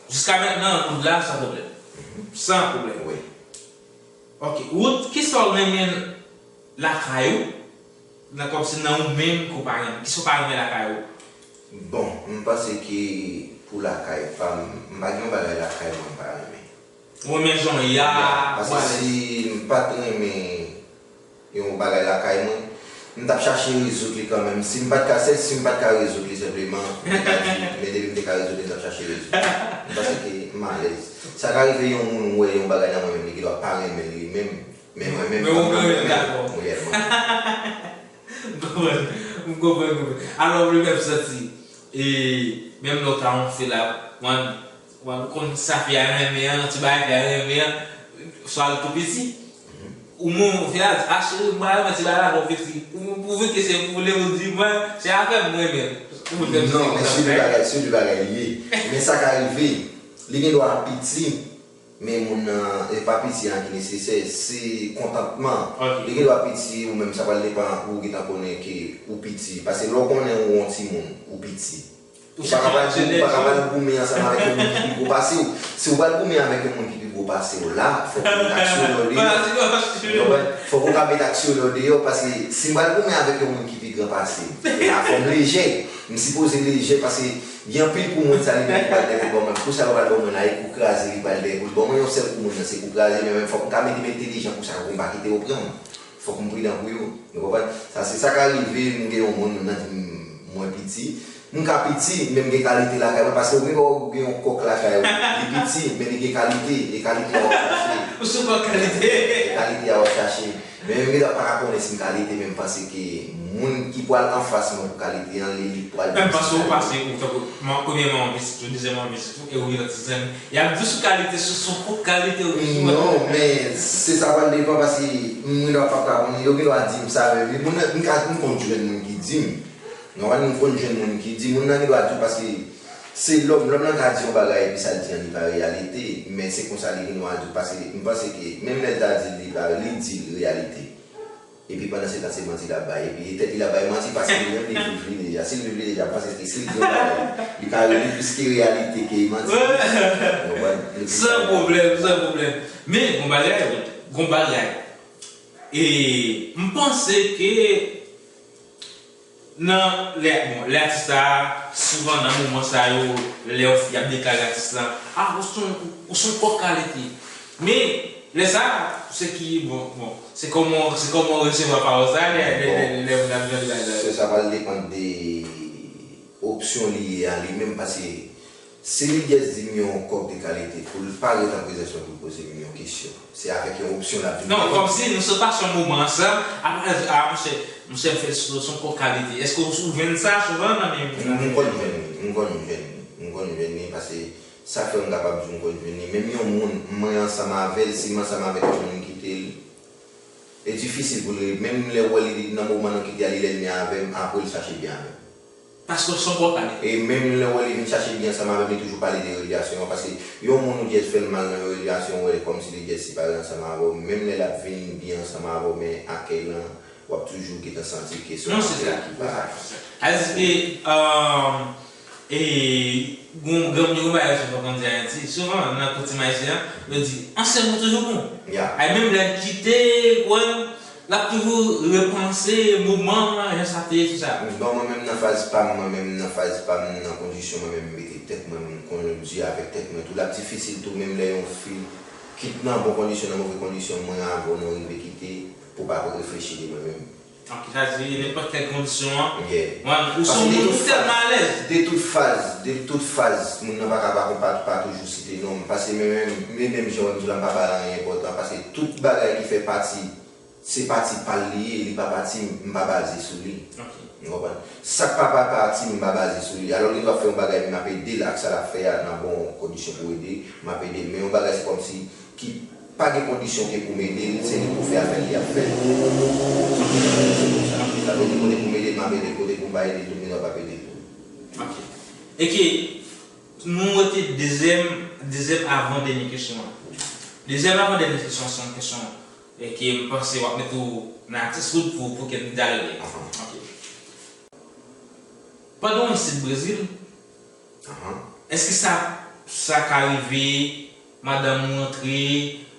Jiska mentnan, ou la san pwoblèm. Mhm. San pwoblèm. Wi. Ok. Wood, kisa w renmen lakay ou? Nan, kòmsi nan ou menm ke w pa renmen. Kisa w pa renmen lakay ou? Bon, m panse ke pou lakay pa m, m pa gen yon bagay lakay mwen m pa renmen. Ou renmen jan w ye a, paske si m pa t renmen yon bagay lakay mwen, m t ap chache rezoud li kanmenm. Si m pa t ka, sèl si m pa t ka rezoud li senpleman, m te ka di, men depi m te ka rezoud li, m t ap chache rezoud li. M panse ke m alèz. Sa ka rive yon moun wè yon bagay nan mwen menm, li gen dwa pa renmen l li menm, men mwen menm, m ap renmen l moyèlman. M konprann, m konprann, m konprann. Alò, w vle fè m santi, e, menm lè w ta yon fi la, w konn, w konn sa fi a renmen an, ti bagay fi a renmen an, swa l tou piti. Mhm. Ou moun, ou fè a, a cheri, m pa renmen ti bagay la, bon, piti. Ou, ou vin ke se pou li, ou di, mwen, se afè m, mwen menm. Ou vin fè m Non, men se de bagay, se de bagay li ye. Men sa ka rive, li gen dwa piti, men moun nan, e pa piti an ki nesesè, se kontantman. Ok. Li gen dwa piti, ou menm, sa pral depann, ou gentan konnen ke ou piti. Paske lè w konnen ou yon timoun, ou piti. Ou pa ka pral gou-, ou pa ka pral goumen ansanm avèk yon moun ki pi gwo pase w. Si w pral goumen avèk yon moun ki pi gwo pase w la, fòk ou met aksyon lòd yo. Ou konprann? Fòk ou ka met aksyon lòd yo, paske si m pral goumen avèk yon moun ki pi gran pase m, la fò m lejè. M sipoze lejè, paske gen anpil kou moun sa li menm ki pral leve bò mwen. Kou sa yo pral bò mwen la, e kou kraze li pral leve pou l bò mwen. Yon sèl kou moun nan, se kou kraze, men menm fòk m ka mete m entelijan pou sa yo pou m pa kite yo pran m. Fòk m pridan pou yo. Ou konprann? Sa se sa ka rive, m gen yon moun, moun nan di m mwen piti. M ka piti, men m gen kalite lakay mwen, paske ou gen, ou gen yon kòk lakay ou, li piti, men li gen kalite, e kalite a w ap chache. Ou sou kòk kalite. E kalite a w ap chache. Men menm m pa ka konnen si m kalite, men m panse ke moun ki pral anfas mwen pou kalite an, li, li pral Men paske ou pase, ou tankou, premyèman, ou pitit ou, dezyèmman, ou pitit ou, e ou gen lòt tizanmi. Y ap di sou kalite, sou, sou kòk kalite ou sou Non, men se sa pral depann paske moun nan p ap ka konnen. Yo gen dwa di m sa, men moun nan, m ka, m konn jwenn moun ki di m. Nòmalman, m konn jwenn moun ki di, moun nan gen dwa di w paske se lòm, lòm nan ka di yon bagay epi sa l di an li pa reyalite, men se konsa li gen dwa di w paske m panse ke menm lè l ta di l li pa, li di l reyalite. Epi pandan se tan se manti l ap bay. Epi e tèt li l ap bay manti paske li menm li viv li deja. Si l viv li deja, m panse ke si l di yon bagay, li ka rele plis ke reyalite ke manti. Ou konprann? Li plis San pwoblèm, san pwoblèm. Men, gon bagay, gon bagay. E m panse ke Nan lè, bon, lè atis la, souvan nan moman sa yo, lè yon fi ap deklare atis la, a, ou se yon, ou se yon kòk kalite. Men, lè sa, se ki, bon, bon, se kòman, se kòman w resevwa pawòl sa, lè, lè, lè, lè, lè moun ap jwenn bagay la. Bon, se sa pral depann de opsyon li ye a li menm, paske Si li just di m yon kòk de kalite, pou l pa ret an prezans mwen pou l poze m yon kesyon. Se avèk yon opsyon l ap vin Non, kòmsi nou sot pase yon moman ansanm, apre l di, a, monchè, monchè, m fè sou, sou yon kòk kalite. Èske ou, ou jwenn sa souvan nan men moun? M konn jwenn li, m konn jwenn li, m konn jwenn li, paske sa fè m kapab di w m konn jwenn li. Menm yon moun, mwen ansanm avè l, si m ansanm avèk yon moun m kite l, e difisil pou l, menm lè w wè li nan moman nou kite a, li lènmi avè m, apre l chache byen avè m. Paske w se yon kòk kalite. E menm lè w wè li vin chache byen ansanm avè m, li toujou pale de relasyon an, paske yon moun ou just fè l mal nan yon relasyon, w wè l kòmsi li just separe ansanm avè w, menm lè l ap vin byen ansanm avè w, men akèy lan, w ap toujou gentan santi ke se yon afè ki pa. Sa vle di ke, um, e, gon, gon, gon bagay yo souvan konn di Ayiti, souvan nan koutim ayisyen an, yo di, ansyen moun toujou bon. Ay menm lè l kite, kwè, L ap toujou repanse moman an, jan sa te ye, tou sa. Bon, mwen menm nan faz pa m, mwen menm nan faz pa m, nan kondisyon mwen menm m mete tèt mwen, m konn di avèk tèt mwen tou. L ap difisil tou, menm lè yon fi, kit nan bon kondisyon, nan move kondisyon, mwen avè w nou rive kite, pou w pa reflechi de mwen menm. Ok, sa di, nenpòt kèk kondisyon an, Yeah. Ou se yon moun ou tèlman alèz. De tout faz, de tout faz, moun nan pa ka pa, pa, pa toujou site non m. Paske men menm, men menm jan w wè m di w la, m pa bay anyen enpòtan, paske tout bagay ki fè pati Se pati pa l li ye, li pa pati m, m pa baze sou li. Ok. Ou konprann? Sa k pa, pa pati m, m pa baze sou li. Alò, li t ap fè yon bagay, m ap ede l ak sa l ap fè a nan bon kondisyon pou ede, m ap ede l. Men yon bagay, se kòmsi ki pa gen kondisyon ke pou m ede l, se li pou fè afè l, li ap fè l. Se konsa. Sa vle di, kote pou m ede l, m ap ede l, kote pou m pa ede l tou, m ap ap ede l tou. Ok. E ke nou rete dezyèm, dezyèm avan dènye kesyon an. Dezyèm avan dènye kesyon an, se yon kesyon E ke m panse w ap mete w nan atis wood pou, pou ke n dyaloge. Ahan. Ok. Pandan w isit Brezil, Ahan. Èske sa, sa ka rive, madanm ou rantre,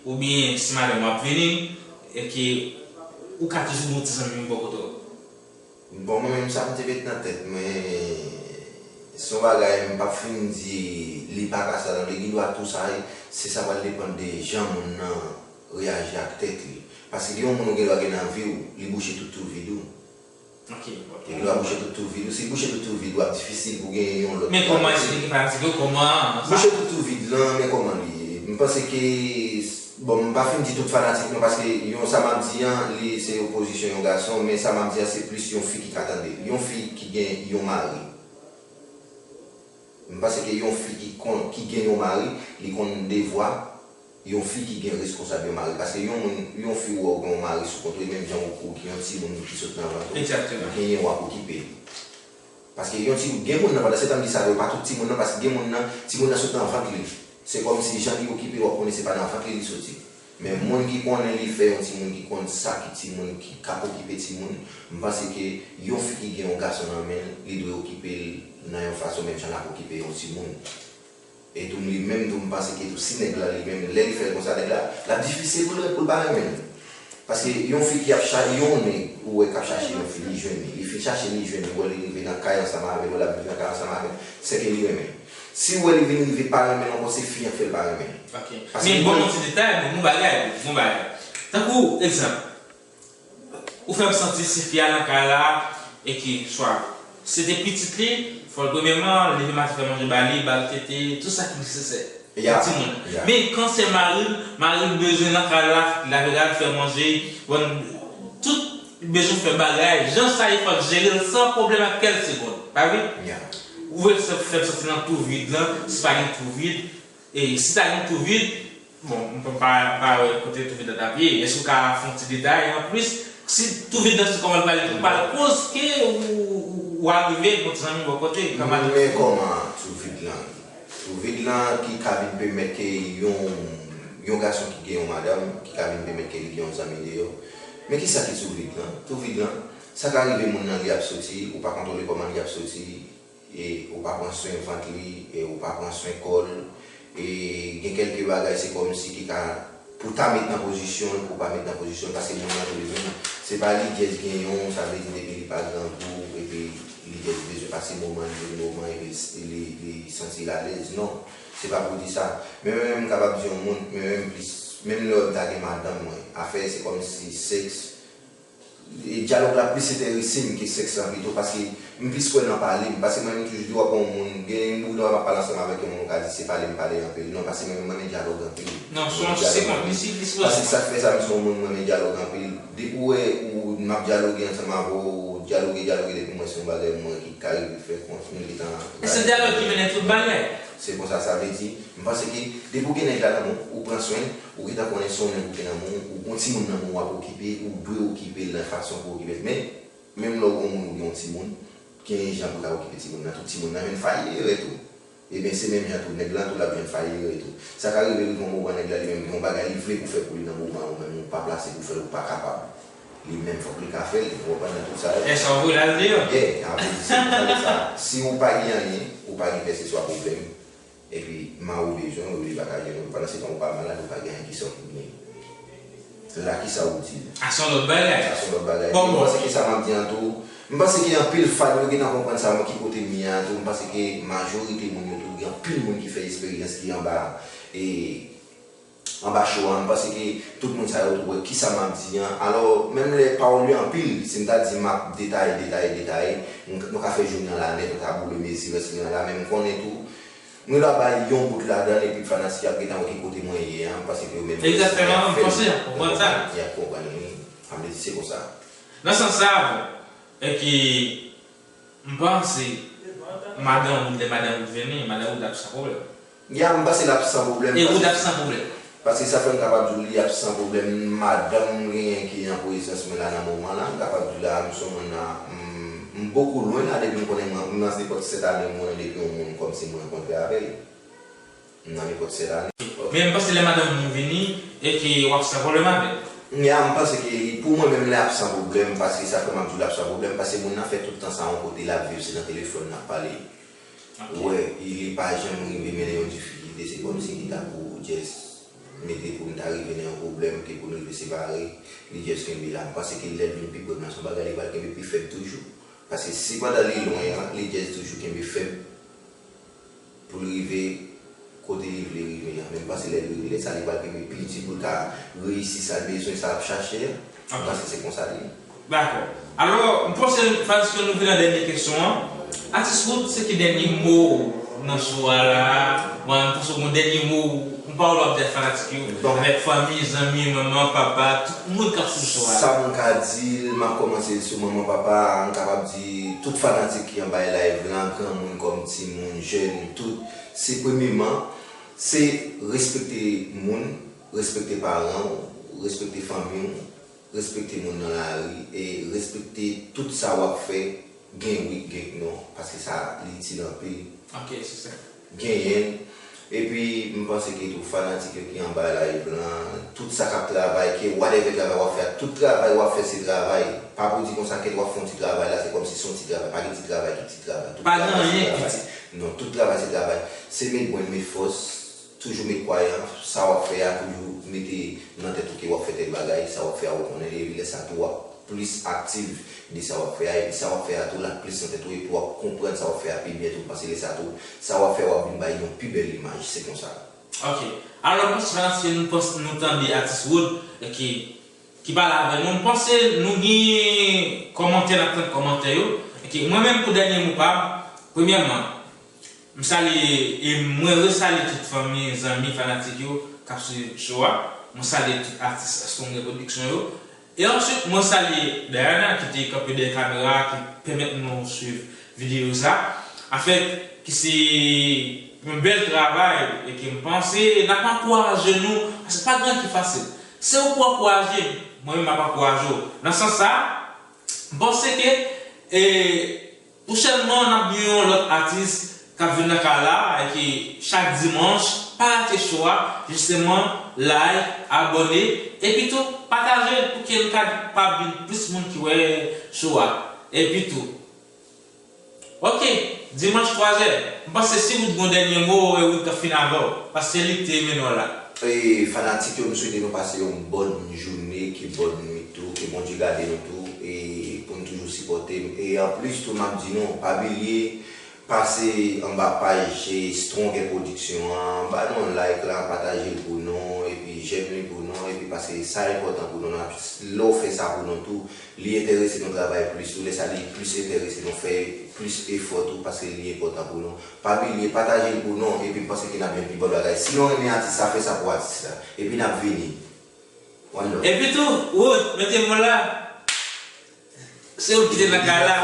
oubyen si madanm ou ap vini, e ke ou ka toujou gen yon ti zanmi bò kote w? Bon, mwen menm, sa m te met nan tèt mwen, se yon bagay m p ap fin di li pa ka sa, non, li gen dwa tou sa, se sa pral depann de jan moun nan reyaji ak tèt li. Paske gen yon moun ou gen dwa gen nan vi w, li bouche tout twou vid ou. Ok, ok. Li gen dwa bouche tout twou vid ou. Si l bouche tout twou vid ou, ap difisil pou gen yon lòt. Men kòman eksplike fanatik yo, kòman sa? Bouche tout twou vid lan, men kòman li ye? M panse ke Bon, m pa fin di tout fanatik non, paske yon, sa m ap di an, li se opozisyon yon gason, men sa m ap di an, se plis yon fi ki ka tande l. Yon fi ki gen yon mari. M panse ke yon fi ki konn, ki gen yon mari, li konn devwa, Yon fi ki gen responsab yon mari. Paske yon moun, yon fi ou wè ou gen yon mari sou kont ou, e menm jan ou, ou gen yon timoun ki sot nan vant ou, Exactement. Ou genyen w ap okipe li. Paske yon ti, gen moun nan, pandan se tan m di sa, yo pa tout timoun nan, paske gen moun nan, timoun nan sot nan vant li. Se kòmsi jan li okipe, w ap konnen se pa nan vant li li soti. Men moun ki konnen li fè yon timoun, ki konn sa ki timoun, ki ka okipe timoun, m panse ke yon fi ki gen yon gason nan men l, li dwe okipe l nan yon fason menm jan l ap okipe yon timoun. E tou li menm tou m panse ke tou si nèg la li menm lè li fè l konsa nèg la l ap difisil pou l pou l pa renmen l. Paske yon fi ki ap chache yon nèg ou wè k ap chache yon fi li jwenn li, li fin chache li jwenn li, wè li rive nan kay ansanm avè l, wè l ap viv nan kay ansanm avè l, sèke li renmen l. Si w wè li vin rive pa renmen l ankò se fi an k fè l pa renmen l. Ok. Men bon yon ti detay, bon bagay, bon bagay. Tankou egzanp, ou fè m santi si fi a nan kay la e ke swa se te pitit li, fò l premyèman leve maten fè manje ba li, ba l tete, tout sa ki nesesè pou timoun. Men kan se mari l, mari l bezwen nan kay la, lave rad, fè manje, bon, tout li bezwen fè bagay, jan sa ye fò l jere l san pwoblèm ak kèl segonn, pa vre? Ou vle fè m santi nan twou vid lan, si pa gen twou vid, e si ta gen twou vid, bon, m pa pa wè kote twou vid la t ap ye. Èske w ka fè yon ti detay anplis? Si twou vid lan se kòman l pral, pral koz ke ou, ou, ou arive gon ti zanmi bò kote, kanmarad. Men kòman twou vid lan? Twou vid lan ki ka vin pèmèt ke yon, yon gason ki gen yon madanm, ki ka vin pèmèt ke li gen yon zanmi deyò. Men kisa ki twou vid lan? Twou vid lan, sa ka rive moun nan li ap soti, ou pa kontwole kòman li ap soti, e ou pa pran swen vant li, e ou pa pran swen kò l, e gen kèlke bagay se kòmsi ki ka, pou ta met nan pozisyon l, pou pa met nan pozisyon l, paske moun nan tou li menm, se pa li djès gen yon, sa vle di depi li pa grangou, epi li djès bezwen pase moman li, moman epi li, li santi l alèz, non, se pa pou di sa. Men mwen menm m kapab di yon moun, men menm plis, menm lè m ta gen madanm mwen, afè se kòmsi sèks, e dyalòg la plis enterese m ke sèks lan pito, paske m plis kwè nan pale m, paske mwen menm toujou di w ap wè yon moun, gen moun w ap pale ansanm avèk yon moun ou ka di se pale m pale anpil, non, paske mwen menm mwen renmen dyalòg anpil. Non, se yon, se yon, se plis. Paske sa k fè sa, m se yon moun mwen renmen dyalòg anpil. Depi w wè ou, m ap dyaloge ansanm avè w, dyaloge, dyaloge, depi m wè se yon bagay mwen ki ka rive fè kont, mwen gentan. E se dyalòg ki mennen tout bagay. Se konsa, sa vle di, m panse ke depi w gen nèg la nan men w, ou pran swen l, ou gentan konnen se yon nèg ou gen nan men w, ou gen yon timoun nan men w w ap okipe, ou dwe okipe l nan fason pou okipe l. Men, menm lè w gen yon moun ou gen yon timoun, gen jan pou w ta okipe timoun nan tou, timoun nan jwenn fayi erè tou. Ebyen, se menm jan tou, nèg lan tou l ap jwenn fayi erè tou. Sa ka rive rive yon moman nèg la li menm gen yon bagay li vle pou fè pou li nan moman ou menm ou pa plase pou fè l, ou pa kapab. Li menm fòk li ka fè l, ou konprann nan tout sa yo. Lè sa w voye l al deyò. Yeah, apre di se konsa lè sa. Si ou pa gen anyen, ou pa gen kèlkeswa pwoblèm, epi mari w bezwen w, li pa ka jwenn ou, pandan se tan ou pa malad, ou pa gen anyen ki sa w pou gen. La kisa ou di? A se yon lòt bagay. Sa se yon lòt bagay. Bon, bon. M panse ke sa m ap di an tou, m panse ke anpil fanm yo gentan konprann sa, mwen ki kote m ye a tou, m panse ke majorite moun yo tou, gen anpil moun ki fè esperyans ki anba, e, anba cho a, m panse ke tout moun sa yo tou wè kisa m ap di an. Alò, menm lè pawòl yo anpil, si m ta di m ap detaye, detaye, detaye, m, nou ka fè jounen an la nèt, nou ka boule mezi rès jounen an la, men m konnen tou, nou la bay yon bout ladan l, epi fanatik ap gentan wè ki kote mwen ye a, m panse ke yo menm. Egzakteman, m panse y ap konprann sa. Y ap konprann, wi. Sa vle di se konsa. Nan sans sa, bon, e ki M panse madanm ou, lè madanm ou vini, madanm ou ap san pwoblèm. Ya, m panse l ap san pwoblèm. E ou ap san pwoblèm. Paske sa fè m kapab di w li ap san pwoblèm. Madanm m genyen ki an prezans mwen la nan moman la, m kapab di w la, m se yon moun la, m, m bokou lwen la depi m konnen mwen, m nan nenpòt sèt ane mwen depi yon moun kòmsi m rankontre avè l. M nan nenpòt sèt ane. Men m panse lè madanm ou vini e ke w ap san pwoblèm avè l. Ya, m panse ke pou mwen menm lè ap san pwoblèm, paske sa fè m ap di w l ap san pwoblèm, paske moun nan fè tout tan sa yon kote l ap viv, se nan telefòn n ap pale. Ou wè, li pa janm rive mennen yon difikilte, se kòmsi li ta pou just mete pou n ta rive nan yon pwoblèm, ke pou n rive separe, li just kenbe la. M panse ke lè l vin pi pre m nan, se yon bagay li pral kenbe pi fèb toujou. Paske si pandan li lwen an, li just toujou kenbe fèb, pou l rive kote li vle rive an. Men m panse lè l rive, lè sa li pral kenbe pi di pou l ka reyisi sa l bezwen, sa l ap chache a. M panse se konsa li ye. Dakò. Alò, m panse fanatik yo nou vin nan dènye kesyon an. Atis Wood, se ki dènye mo w nan show a la? Bon, m panse w gon dènye mo, yon pawòl w ap di ak fanatik yo, avèk fanmi, zanmi, manman, papa, tout moun k ap swiv show a la. Sa m ka di l, m ap kòmanse l sou manman, papa, m kapab di tout fanatik ki anba live lan, granmoun kòm timoun, jèn, tout, se premyeman, se respekte moun, Respekte paran w, respekte fanmi w, respekte moun nan lari, e respekte tout sa w ap fè, gen wi, gen non, paske sa li itil anpil. Ok, se sa. Genyen l. Epi, m panse ke tou fanatik yo ki anba live lan, tout sa k ap travay, ke whatever travay w ap fè a, tout travay w ap fè se travay. Pa pou di konsa kèt w ap fè yon ti travay la, se kòmsi se yon ti travay. Pa gen ti travay ki ti travay. Tout travay se travay. Pa gen anyen ki ti. Non, tout travay se travay. Se met bwenn, met fòs, toujou met kwayan, sa w ap fè a, toujou mete nan tèt ou ke w ap fè tèl bagay, sa w ap fè a ou konnen, epi lè sa tou w ap plis aktif de sa w ap fè a, epi sa w ap fè a tou l ap plis nan tèt ou, epi w ap konprann sa w ap fè a pi byen tou, paske lè sa tou, sa w ap fè a w ap vin bay yon pi bèl imaj, se konsa. Ok. Alò, bon, se paske nou pans-, nou tande atis Wood, ki, ki pale avè nou, m panse nou gen kòmantè, n ap tann kòmantè yo. Ok, mwen menm pou dènye mo pa m, premyèman, m salye e mwen resalye tout fanmi, zanmi, fanatik yo k ap swiv show a. Mwen salye tout atis Strong Production yo. E answit, mwen salye Diana ki te kanpe dèyè kamera a, ki pèmèt nou swiv videyo sa. Anfèt, ki se yon bèl travay e ke m panse n ap ankouraje nou, paske pa gen anyen ki fasil. Se ou pou ankouraje m, mwen menm m ap ankouraje w. Nan sans sa, m panse ke, e, pwochènman, n ap gen yon lòt atis k ap vin nan kay la, e ke chak dimanch, pa rate show a, jisteman, like, abòne, epi tou, pataje l pou ke n kapab gen plis moun ki wè show a. Epi tou, ok, dimanch twa zè, m panse si Wood gen yon dènye mo, e Wood k ap fin avè w, paske se li ki te mennen w la. E fanatik yo, m swete nou pase yon bòn jounen, ke bòn nwit tou, ke Bondye gade nou tou. E pou n toujou sipòte m. E anplis tou, m ap di nou, pa bliye pase anba paj Strong Production an, ba nou yon like la, pataje l pou nou, epi j'aime li pou nou, epi paske sa enpòtan pou nou, n ap, lè w fè sa pou nou tou, li enterese nou travay plis tou, lè sa li plis enterese nou fè plis efò tou, paske li enpòtan pou nou. Pa bliye pataje l pou nou, epi m panse ke n ap jwenn pi bòn bagay. Si nou renmen atis sa, fè sa pou atis la. Epi n ap vini. One love. Epi tou, Wood, mete mo la. Se ou ki te nan kay la.